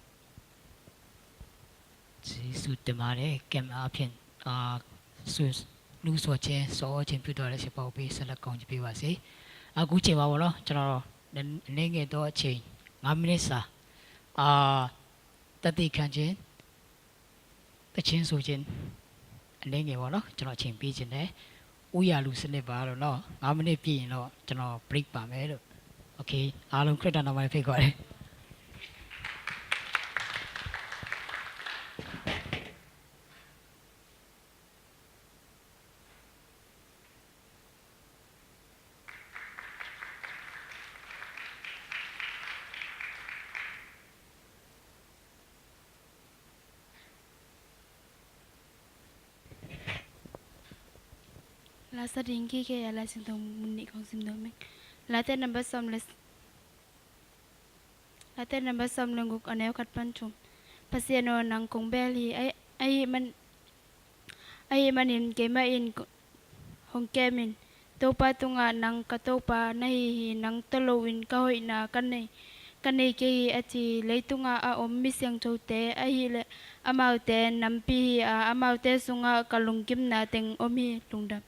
Jesu te ma le kem a phian a su nu suace so cin piu dua le si pau pi sa la kong ci piu wa si. A gu ce wa wa lo, cano ne nge do ce ngam ne sa. A tati kan cin သီချင်းဆိုခြင်း အနည်းငယ်ပေါ့နော် ကျွန်တော်အချိန်ပေးခြင်းနဲ့ ဥယျာလူစနစ်ပါလို့နော် ငါးမိနစ်ပြည့်ရင်တော့ ကျွန်တော် break ပါမယ်လို့ okay အားလုံးခရစ်တော်နာမနဲ့ဖိတ်ခေါ်တယ်။ Lasa ding khi khe a la sing tong mun nih khong sim dong meng. Late number sawm le Late number sawm le guk a neu khat pan thum. Pasian aw, nang kong bel hi, ahi, ahi man, ahi manin keimah in ko-, hong kem in. Topa tungah nang ka Topa na hi hi, nang tawh loin ka hoihna ka nei, ka nei kei hi a ci. Leitungah a om mi siangthote ahih leh amaute nampi hi a, amaute sungah ka lungkimna teng om hi. Lungdam.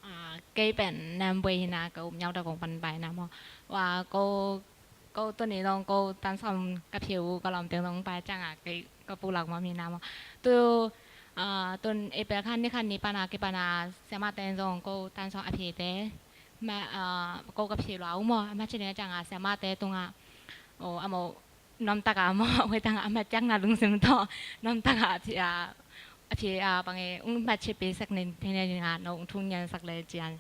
A, kei pen nam buai hi na, ka um nyau ta kong pan bai na maw. Wa ko, ko tuni dong ko tan sawm ka phiu ka lawm teng dong bai ciang a kei ka pulak maw mi na maw. Tu, a, tun April khan ni khan ni pan a kipan a siamate dong ko tan sawm a phite ma, a, ko ka phiu lau maw. A ma cin ni ciang a siamate tungah o a maw น้ำตากา maw, a hoih tangah a mat ciakna lungsim tawh น้ำตากา a phi a, a phi a bang e, ung mat cih pi sak nin, thei nin nga, no ung thung ngian sak le cian.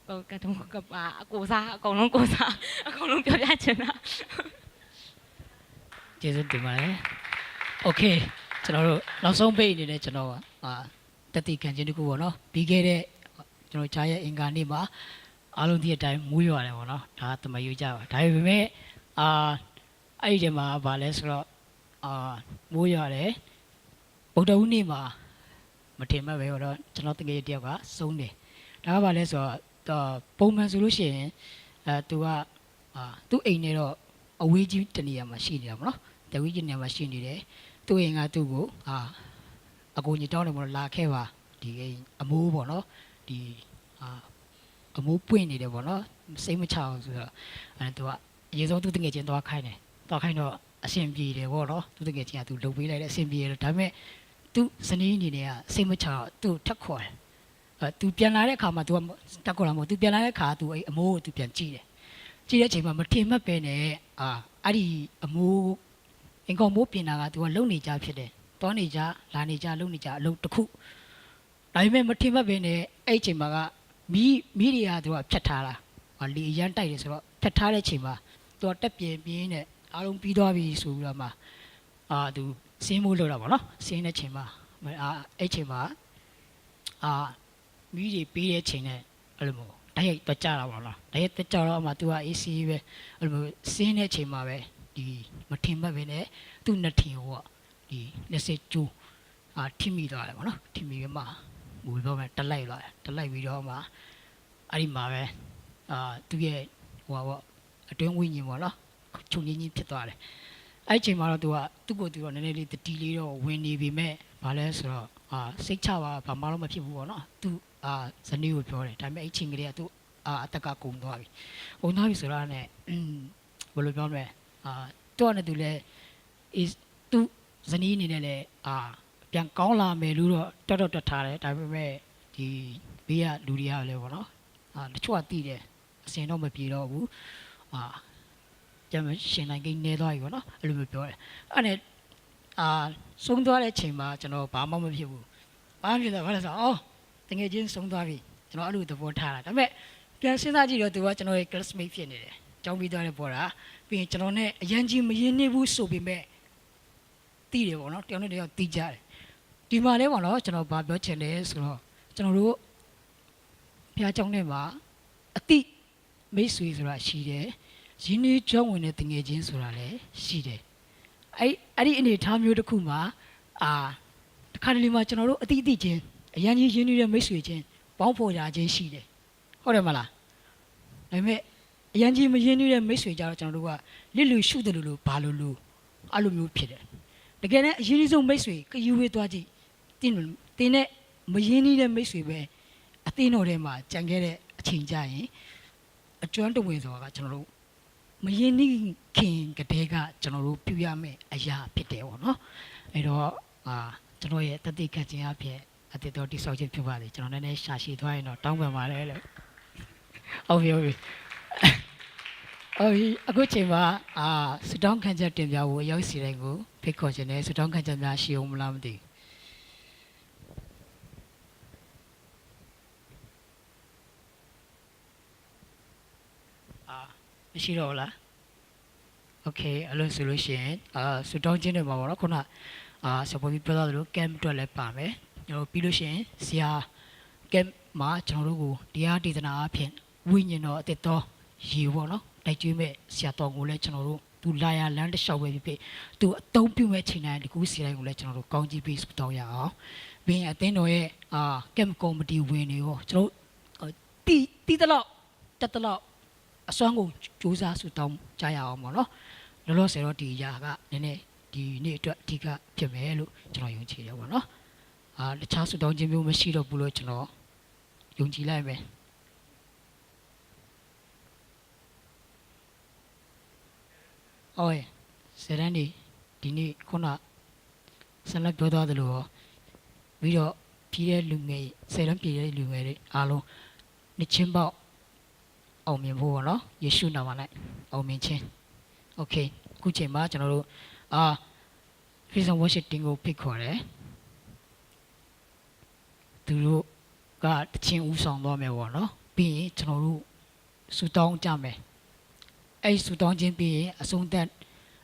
Ko ka thung ka, a, a kusa, a kong nung kusa, a kong nung pia pia cian a. ကျေးဇူးတင်ပါတယ်။ Okay, ကျွန်တော်တို့နောက်ဆုံးပိတ်အနေနဲ့ကျွန်တော်အာ သက်သေခံခြင်းတစ်ခုပေါ့နော်။ ပြီးခဲ့တဲ့ကျွန်တော်ကြားရဲ့အင်္ဂါနေ့မှာအားလုံးသိတဲ့အတိုင်းမိုးရွာတယ်ပေါ့နော်။ ဒါကသမားရိုးကျပါ။ ဒါပေမဲ့အာ အဲ့ဒီထဲမှာဘာလဲဆိုတော့အာမိုးရွာတယ်။ ဗုဒ္ဓဟူးနေ့မှာမထင်မှတ်ပဲတော့ကျွန်တော်တကယ်တယောက်ကဆုံးတယ်။ ဒါကဘာလဲဆိုတော့အာပုံမှန်ဆိုလို့ရှိရင်အဲသူကအာသူ့အိမ်နဲ့တော့အဝေးကြီးတနေရာမှာရှိနေတာပေါ့နော်။ တဝေးကြီးနေရာမှာရှိနေတယ်။ သူ့အိမ်ကသူ့ကိုအာအကူအညီတောင်းတယ်ပေါ့နော်။ လာခဲ့ပါဒီအမိုးပေါ့နော်။ ဒီအာ အမိုးပွင့်နေတယ်ပေါ့နော်။ စိတ်မချအောင်ဆိုတော့အဲသူကအရင်ဆုံးသူ့တငယ်ချင်းသွားခိုင်းတယ်။ သွားခိုင်းတော့အဆင်ပြေတယ်ပေါ့နော်။ သူ့တငယ်ချင်းကသူလုပ်ပေးလိုက်တယ်။ အဆင်ပြေတယ်။ ဒါပေမဲ့သူ့ဇနီးအနေနဲ့ကစိတ်မချတော့သူ့ကိုထပ်ခေါ်တယ်။ အဲသူပြန်လာတဲ့အခါမှာသူကထပ်ခေါ်လာမဟုတ်။ သူပြန်လာတဲ့အခါသူအဲ့အမိုးကိုသူပြန်ကြည့်တယ်။ ကြည့်တဲ့အချိန်မှာမထင်မှတ်ပဲနဲ့အာအဲ့ဒီအမိုးအင်္ဂေါ်မိုးပြင်တာကသူကလုပ်နေကြဖြစ်တယ်။ သွားနေကြလာနေကြလုပ်နေကြအလုပ်တစ်ခု။ ဒါပေမဲ့မထင်မှတ်ဘဲနဲ့အဲ့အချိန်မှာကမီးမီးတွေကသူကဖြတ်ထားတာ။ ဟိုလေအရမ်းတိုက်တယ်ဆိုတော့ဖြတ်ထားတဲ့အချိန်မှာသူကတက်ပြဲပြင်းနဲ့အားလုံးပြီးသွားပြီဆိုပြီးတော့မှအာသူစင်းမိုးလို့တော့ပေါ့နော်။ စင်းတဲ့အချိန်မှာအာအဲ့အချိန်မှာအာမီးတွေပေးတဲ့အချိန်နဲ့အဲ့လိုမျိုးတိုက်ရိုက်သွားကြတာပေါ့နော်။ တိုက်ရိုက်သွားကြတော့မှသူကအေးဆေးပဲအဲ့လိုမျိုးစင်းတဲ့အချိန်မှာပဲဒီမထင်မှတ်ဘဲနဲ့သူ့နှစ်ထင်ကိုဒီလက်စဲကျိုး အာထိမိသွားတယ်ပေါ့နော်။ ထိမိပြီးမှဘူပြောမယ်တလိုက်သွားတယ်။ တလိုက်ပြီးတော့မှအဲ့ဒီမှာပဲအာသူ့ရဲ့ဟိုဟာပေါ့အတွင်းဝိညာဉ်ပေါ့နော်ချုပ်ငြိမ်းငြိမ်းဖြစ်သွားတယ်။ အဲ့ဒီအချိန်မှာတော့သူကသူ့ကိုယ်သူတော့နည်းနည်းလေးတတိလေးတော့ဝင်နေပေမဲ့ဘာလဲဆိုတော့အာစိတ်ချပါဘာမှတော့မဖြစ်ဘူးပေါ့နော်။ သူ့အာဇနီးကိုပြောတယ်။ ဒါပေမဲ့အဲ့ချိန်ကလေးကသူ့အာအသက်ကကုန်သွားပြီ။ ကုန်သွားပြီဆိုတော့နဲ့ဘယ်လိုပြောမလဲအာသူ့အနေနဲ့သူလည်း is သူ့ဇနီးအနေနဲ့လည်းအာပြန်ကောင်းလာမယ်လို့တော့တွက်တော့တွက်ထားတယ်။ ဒါပေမဲ့ဒီဘေးကလူတွေကလည်းပေါ့နော်အာတချို့ကသိတယ်။ အဆင်တော့မပြေတော့ဘူးအာ ကျန်ရှင်နိုင်ကိန်းနည်းသွားပြီပေါ့နော်။ အဲ့လိုမျိုးပြောတယ်။ အဲ့နဲ့အာဆုံးသွားတဲ့အချိန်မှာကျွန်တော်ဘာမှမဖြစ်ဘူး။ ဘာမှမဖြစ်တော့ဘာလဲဆိုတော့အော်တကယ်ချင်းဆုံးသွားပြီကျွန်တော်အဲ့လိုသဘောထားတာ။ ဒါပေမဲ့ပြန်စဉ်းစားကြည့်တော့သူကကျွန်တော်ရဲ့ classmate ဖြစ်နေတယ်။ ကျောင်းပြီးသွားတဲ့ပေါ်တာပြီးရင်ကျွန်တော်နဲ့အရမ်းကြီးမရင်းနှီးဘူးဆိုပေမဲ့သိတယ်ပေါ့နော်။ တယောက်နဲ့တယောက်သိကြတယ်။ ဒီမှာလဲပေါ့နော်ကျွန်တော်ဘာပြောချင်လဲဆိုတော့ကျွန်တော်တို့ဘုရားကျောင်းထဲမှာအသည့်မိတ်ဆွေဆိုတာရှိတယ်။ ရင်းနှီးကြောင်းဝင်တဲ့တငယ်ချင်းဆိုတာလည်းရှိတယ်။ အဲ့အဲ့ဒီအနေအထားမျိုးတစ်ခုမှာအာတခါတလေမှာကျွန်တော်တို့အသည့်အသည့်ချင်းအရမ်းကြီးရင်းနှီးတဲ့မိတ်ဆွေချင်းပေါင်းဖော်ရခြင်းရှိတယ်။ ဟုတ်တယ်မလား? ဒါပေမဲ့အရမ်းကြီးမရင်းနှီးတဲ့မိတ်ဆွေကြတော့ကျွန်တော်တို့ကလစ်လျူရှုသလိုလိုဘာလိုလိုအဲ့လိုမျိုးဖြစ်တယ်။ တကယ်နဲ့အရင်းနှီးဆုံးမိတ်ဆွေကယူဝေးသွားကြည့်တင်းတင်းနဲ့မရင်းနှီးတဲ့မိတ်ဆွေပဲအသင်းတော်ထဲမှာကျန်ခဲ့တဲ့အချိန်ကျရင်အကျွမ်းတဝင်ဆိုတာကကျွန်တော်တို့မရင်းနှီးခင်ကတည်းကကျွန်တော်တို့ပြုရမယ့်အရာဖြစ်တယ်ပေါ့နော်။ အဲ့တော့အာကျွန်တော်ရဲ့တသက်ခံခြင်းအဖြစ်အသစ်တော်တိဆောက်ခြင်းဖြစ်ပါသည်။ ကျွန်တော်နည်းနည်းရှာရှည်သွားရင်တော့တောင်းပန်ပါတယ်လို့။ ဟုတ်ပြီဟုတ်ပြီဟုတ်ပြီအခုချိန်မှာအာဆူတောင်းခံချက်တင်ပြဖို့အရောက်စီတိုင်းကိုဖိတ်ခေါ်ခြင်းနဲ့ဆူတောင်းခံချက်များရှိအောင်မလားမသိဘူး။ အာမရှိတော့ဘူးလား? Okay အဲ့လိုဆိုလို့ရှိရင်အာဆူတောင်းခြင်းတွေမှာပေါ့နော်ခုနအာဆရာဖော်ပြီးပြောသလို camp အတွက်လည်းပါမယ်ကျွန်တော်ပြီးလို့ရှိရင်ဆရာ camp မှာကျွန်တော်တို့ကိုတရားဒေသနာအဖြစ်ဝိညာဉ်တော်အသစ်သောရေပေါ့နော်တိုက်ကျွေးမဲ့ဆရာတော်ကိုလည်းကျွန်တော်တို့သူလာရလမ်းတစ်လျှောက်ပဲဖြစ်ဖြစ်သူအသုံးပြုမဲ့ချိန်တိုင်းဒီကူဆရာတိုင်းကိုလည်းကျွန်တော်တို့ကောင်းကြီးပေးဆုတောင်းရအောင်ပြီးရင်အသင်းတော်ရဲ့အာ camp committee ဝင်နေရောကျွန်တော်တို့တီတီတလောက် တက်သလောက်အစွမ်းကုန်ကြိုးစားဆုတောင်းကြရအောင်ပေါ့နော်လောလောဆယ်တော့ဒီຢာကနည်းနည်းဒီနေ့အတွက်အဓိကဖြစ်မယ်လို့ကျွန်တော်ယုံကြည်တယ်ပေါ့နော်အာတခြားဆုတောင်းခြင်းမျိုးမရှိတော့ဘူးလို့ကျွန်တော်ယုံကြည်လိုက်မယ်။ အော်ဆယ်တန်းနေဒီနေ့ခုနဆန္ဒပြောသွားသလိုရောပြီးတော့ပြည်တဲ့လူငယ်ဆယ်တန်းပြည်တဲ့လူငယ်တွေအားလုံးနှစ်ချင်းပေါက်အောင်မြင်ဖို့ပေါ့နော်ယေရှုနာမ၌အောင်မြင်ခြင်း။ Okay အခုချိန်မှာကျွန်တော်တို့အာ Prison Worship Team ကိုဖိတ်ခေါ်တယ်။ သူတို့ကတခြင်းဦးဆောင်သွားမယ်ပေါ့နော်ပြီးရင်ကျွန်တော်တို့ဆူတောင်းကြမယ်အဲ့ဆူတောင်းခြင်းပြီးရင်အဆုံးသက်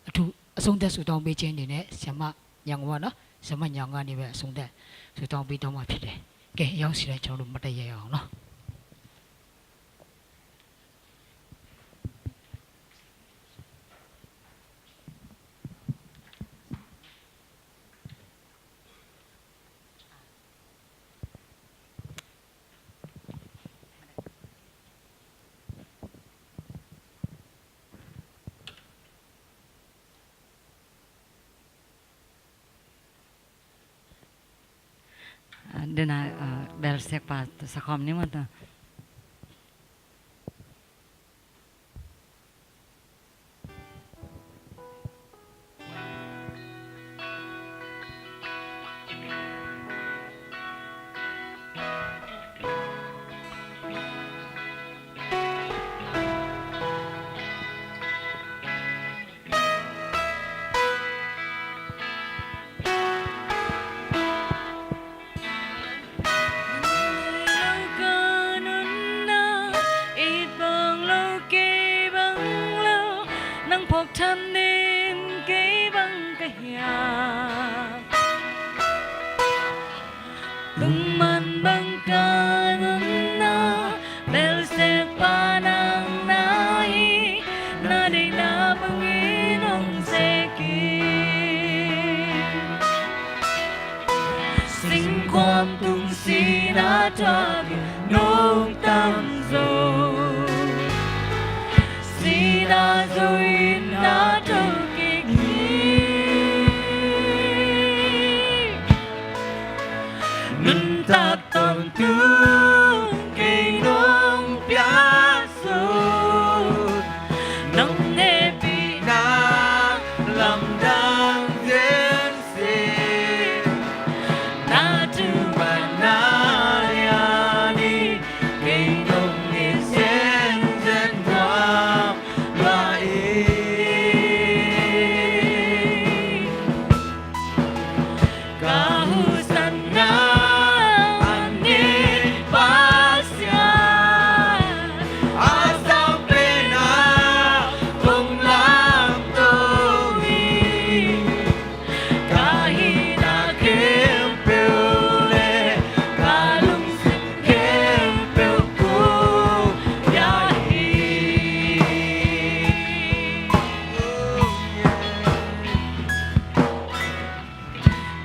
အထူးအဆုံးသက်ဆူတောင်းပေးခြင်းအနေနဲ့ဆရာမညောင်ကပေါ့နော်ဆရာမညောင်ကနေပဲအဆုံးသက်ဆူတောင်းပေးတော့မှာဖြစ်တယ်ကဲရောက်စီတိုင်းကျွန်တော်တို့မတရရအောင်နော်။ ဒနာဘယ်စက်ပါသခမ်နီမတ Nang phawk tham ning kei bang ka hiam? Lungman bang ka nunna belsek pa nang na hi na deihna bangin hong sek hi. Singkhuam tung sina thuakin nong tam zo sina zo in na tho kik hi. Nuntak tawntung kei nong piak suk nong hehpihna lamdang zenzen na thuman na lian in kei nong it zenzen nuam lua in.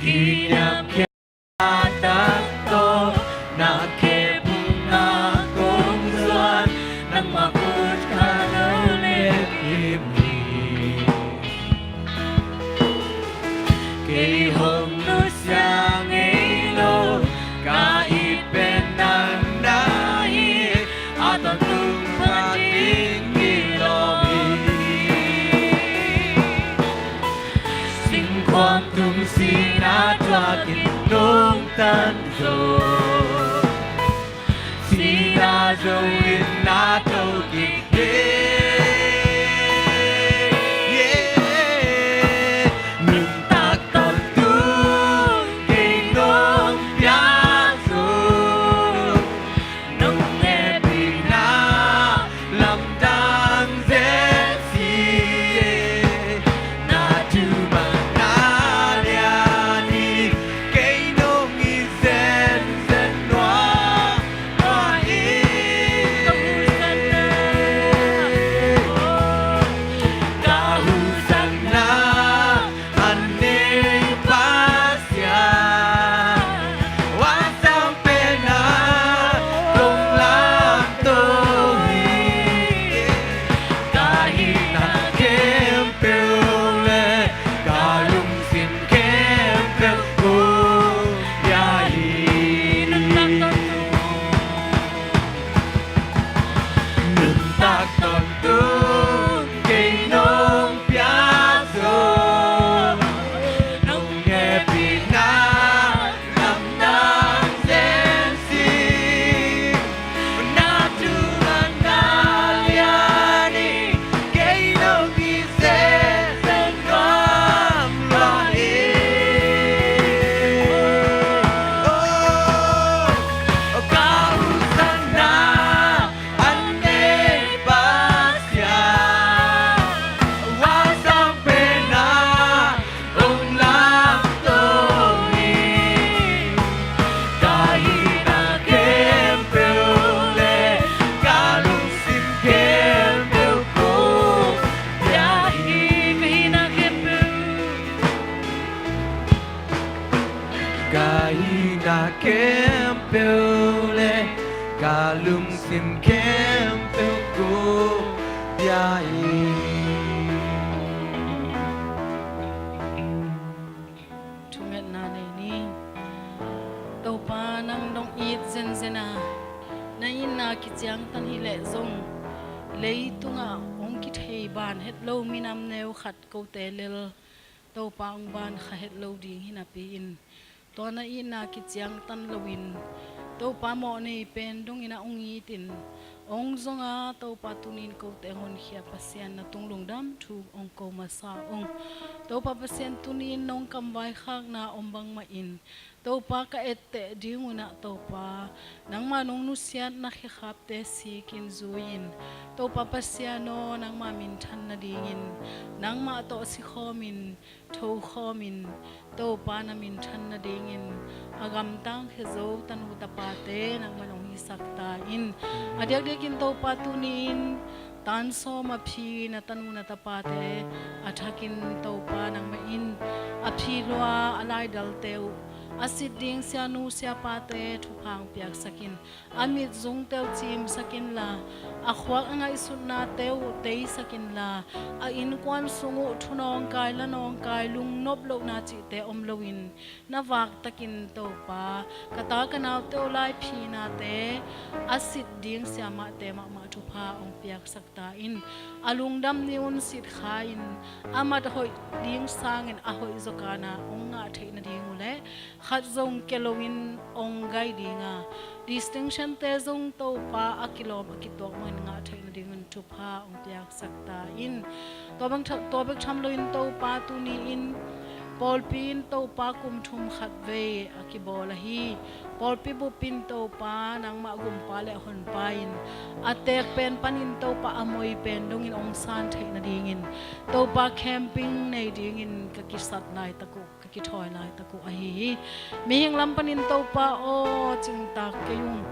Ih niamkhiat tak tawh na khepna kong zuan, nangmah ut kha lo leh kim hi. Kei hong nusia ngei lo, ka it pen nang na hi, a tawntung phat ding hi lo hi. Singkhuam tung sihna tuak in nungta zo, sihna zo in na to kik hi. Yeah. Nuntak tawntung kei nong piak zo, nong hehpihna lamdang zenzen hi. Na thu mah na lian hi, kei nong it zenzen nuam hi. Ka husatna a nei Pasian, a sang pen a kong lamto hi. Ka hihna khempeuh le ka lungsim khempeuh kong pia hi. Nuntak tawntung kei nong piak zo, nong hehpihna lamdang zenzen hi. Na thu mah na lian hi, kei nong it zenzen nuam lua hi. Oh, ka husatna a nei Pasian, a sang pen a kong lamto hi. Ka hihna khempeuh le ka lungsim khempeuh kong pia hi. Ka hihna khempeuh, ka hihna khempeuh le ka lungsim khempeuh kong pia hi. Thungetna nei ni. Topa, nang nong it zenzen a, na itna kiciangtan hi leh zong, leitungah hong kithei ban het lo minam neu khat kote lel Topa hong ban kha het lo ding hi napi-in, tua na itna kiciangtan loin Topa mawh nei pen dongin a hong itin hong zong a, Topa tuni-in kote hong honkhia Pasian na tung lungdam thu hong ko masa ung. Topa Pasian, tuni-in nong kamvaikhakna om bangmahin Topa ka etteh ding un ah, Topa, nangmah nong nusiatna khekhapte sikin zui-in, Topa Pasian aw, nangmah minthan nadingin, nangmah tawh sikhawmin, thokhawmin, Topa na minthan nadingin a gamtang khia zo tanu tapate nangmah nong hisak ta in. A diakdiakin Topa tuni-in tan sawm a phi na tanu na tapate a thakin Topa nangmah in a phi lua a laidalte uh, a sit ding sianu siapate thupha hong piaksak in. A mitzungte uh cimsak inla, a khuak a ngaihsutnate uh teisak inla, a innkuan sung uh thunawngkai, lanawngkai, lungnop lohna cihte om loin, na vaktakin Topa, ka ta ka naute uh laiphinate a sit ding siamahte mahmah thupha hong piaksak ta in. A lungdam ni-un sitkha in, a mat hoih ding sangin a hoih zawkana hong ngah theih nading uh leh, khat zong kia loin hong gai dinga, distinctionte zong Topa a kilawm a kituak mangin ngah theih nadingun thupha hong piaksak ta in. Tua bang tha-, tua bek tham loin Topa tuni-in pawlpi in Topa kum thum khat vei a kibawl ahi. Pawlpi bup in Topa nangmah gumpa le honpa in a teek pen panin Topa a moi pen dongin hong san theih nadingin Topa camping nei dingin ka kisat laitak uh, ka kithawi laitak uh ahi hi. Mihing lam panin Topa aw, cingtak kei ung.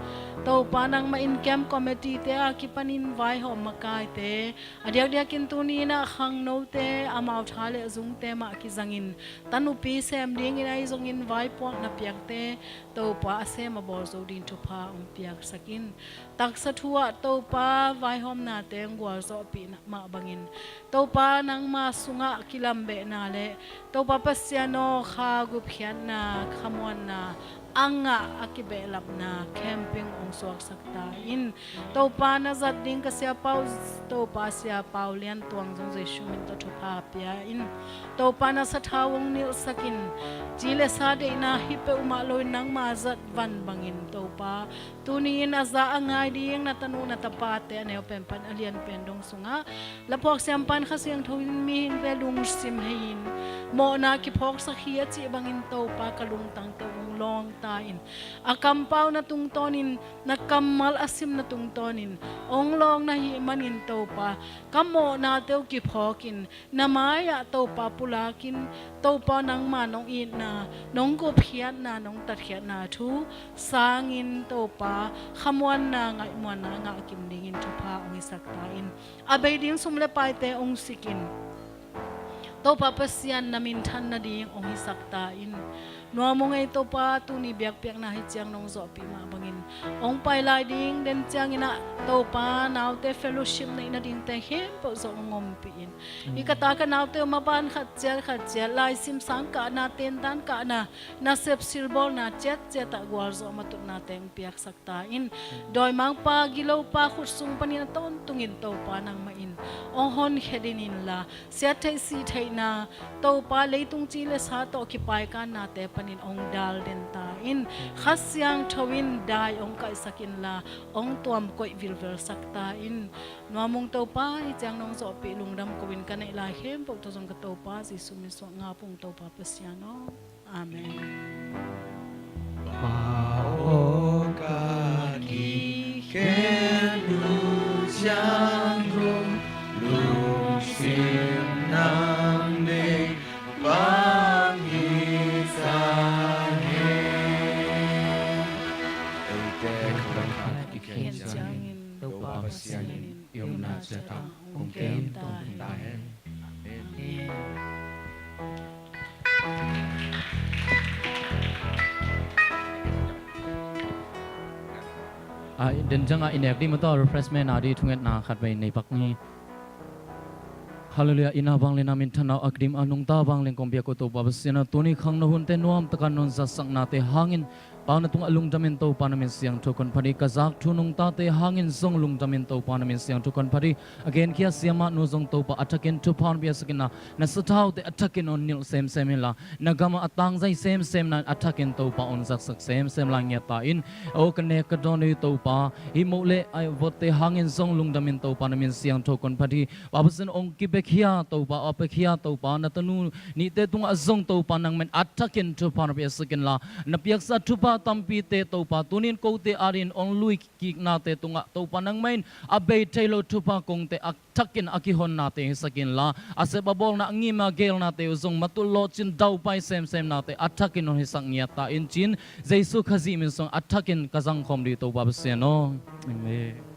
Topa nangmah in camp committee te a kipanin vaihawm makaite, a diakdiakin tuni in ah khangnote, amau tha le zungte mah kizangin tanupi sem dingin ahi zongin vaipuakna piakte Topa a sem a bawl zo ding thupha hong piaksak in. Taksa thu ah Topa vaihawmnate hong gualzawhpih mah bangin Topa nangma sungah kilambehna le Topa Pasian aw, kha gupkhiatna, khamuanna a ngah a kibehlapna camping hong suaksak ta in. Topa na zat ding ka siapau, Topa siapau Lian Tuang zong Jesu min tawh thupha pia in. Topa na sathau hong nilhsak in. Ci le sa deihna hi peuhmah loin nangma zat van bangin Topa tuni in a za a ngai ding na tanu na tapate a neu pen pan a lian pen dong sungah laphuak siampan Kha Siangtho in mihingte lungsim hei in mawhna kiphawksak hi a cih bangin Topa ka lungtangte hong lawng ta in. A kampau na tungtawnin, na kammal a sim na tungtawnin hong lawng na hih manin Topa ka mawhnate uh kiphawkin na mai-ah Topa pulakin Topa nangma nong itna, nong gupkhiatna, nong tatkhiatna thu sangin Topa khamuanna, ngaihmuanna a ngah kim dingin thupha hong hisak ta in. A bei ding sum le paite hong sikin Topa Pasian na minthan nading hong hisak ta in. Nuam ung ei Topa, tuni biakpiakna hi ciang nong zawhpih mah bangin hong pai lai ding den ciangin ah Topa naute fellowship neih nadingte khempeuh zong hong ompih in. Hi ka ta ka naute uh maban khat ciat khat ciat laisim sang kahna, tendan kahna, nasep silbawlna ciatciat ah gualzawh matutnate hong piaksak ta in. Dawimangpa, gilopa khut sung panin a tawntungin Topa nangmah in hong honkhia den inla, siat theih sih theihna Topa leitung ci le sa tawh kipaikannate panin hong dal den ta in. Kha Siangtho in dai hong kaihsak inla, hong tuamkoih vilvelsak ta in. Nuam ung Topa, hi ciang nong zawhpih lungdam ko in ka neih lai khempeuh tawh zong ka Topa Jesu min suang ngap ung Topa Pasian aw. Amen. Pa aw, ka kikhen uh ciang dong lungsim nang nei bang hi sa hen. Eite kha kikhen ciangin Topa Pasian in i omna ciat ah hong kem tawntung ta hen. Amen. Ai, den ciangah i nek dih mah tawh refreshment a dih thungetna khat vei nei pak ni. Halleluiah. Inn ah vanglian a minthanna uh a kidim a nungta vanglian kong biak uh Topa Pasian aw, tuni khangno hunte nuam takin nong zatsaknate hangin Pa aw, na tungah lungdamin Topa na min siangtho kon phat hi. Ka zak thu nungtate hangin zong lungdamin Topa na min siangtho kon phat hi. A genkhia siamah nu zong Topa a thakin thupha hong piaksak inla, na sathaute a thakin hong nilh semsem inla, na gam a tangzai semsem na a thakin Topa hong zaksak semsem lai ngiat ta in. Aw, ka nek ka dawn uh hi Topa, hih moh le a votte hangin zong lungdamin Topa na min siangtho kon phat hi. Pa Pasian hong kibekhia Topa, a bekhia Topa, na tanu nihte tungah zong Topa nangmah in a thakin thupha na piaksak inla, na piaksa thupha tampite Topa tunin kote adingin hong lui kiknate tungah Topa nangmah in a bei thei lo thupha kongte a thakin a kihonnate hisak inla, a sep a bawlna a ngim a geelnate uh zong matut lawhcin daupai semsemnate a thakin hong hisak ngiat ta in ci-in Jesu Khazih min suang a thakin ka zangkhawm dih Topa Pasian aw. Amen.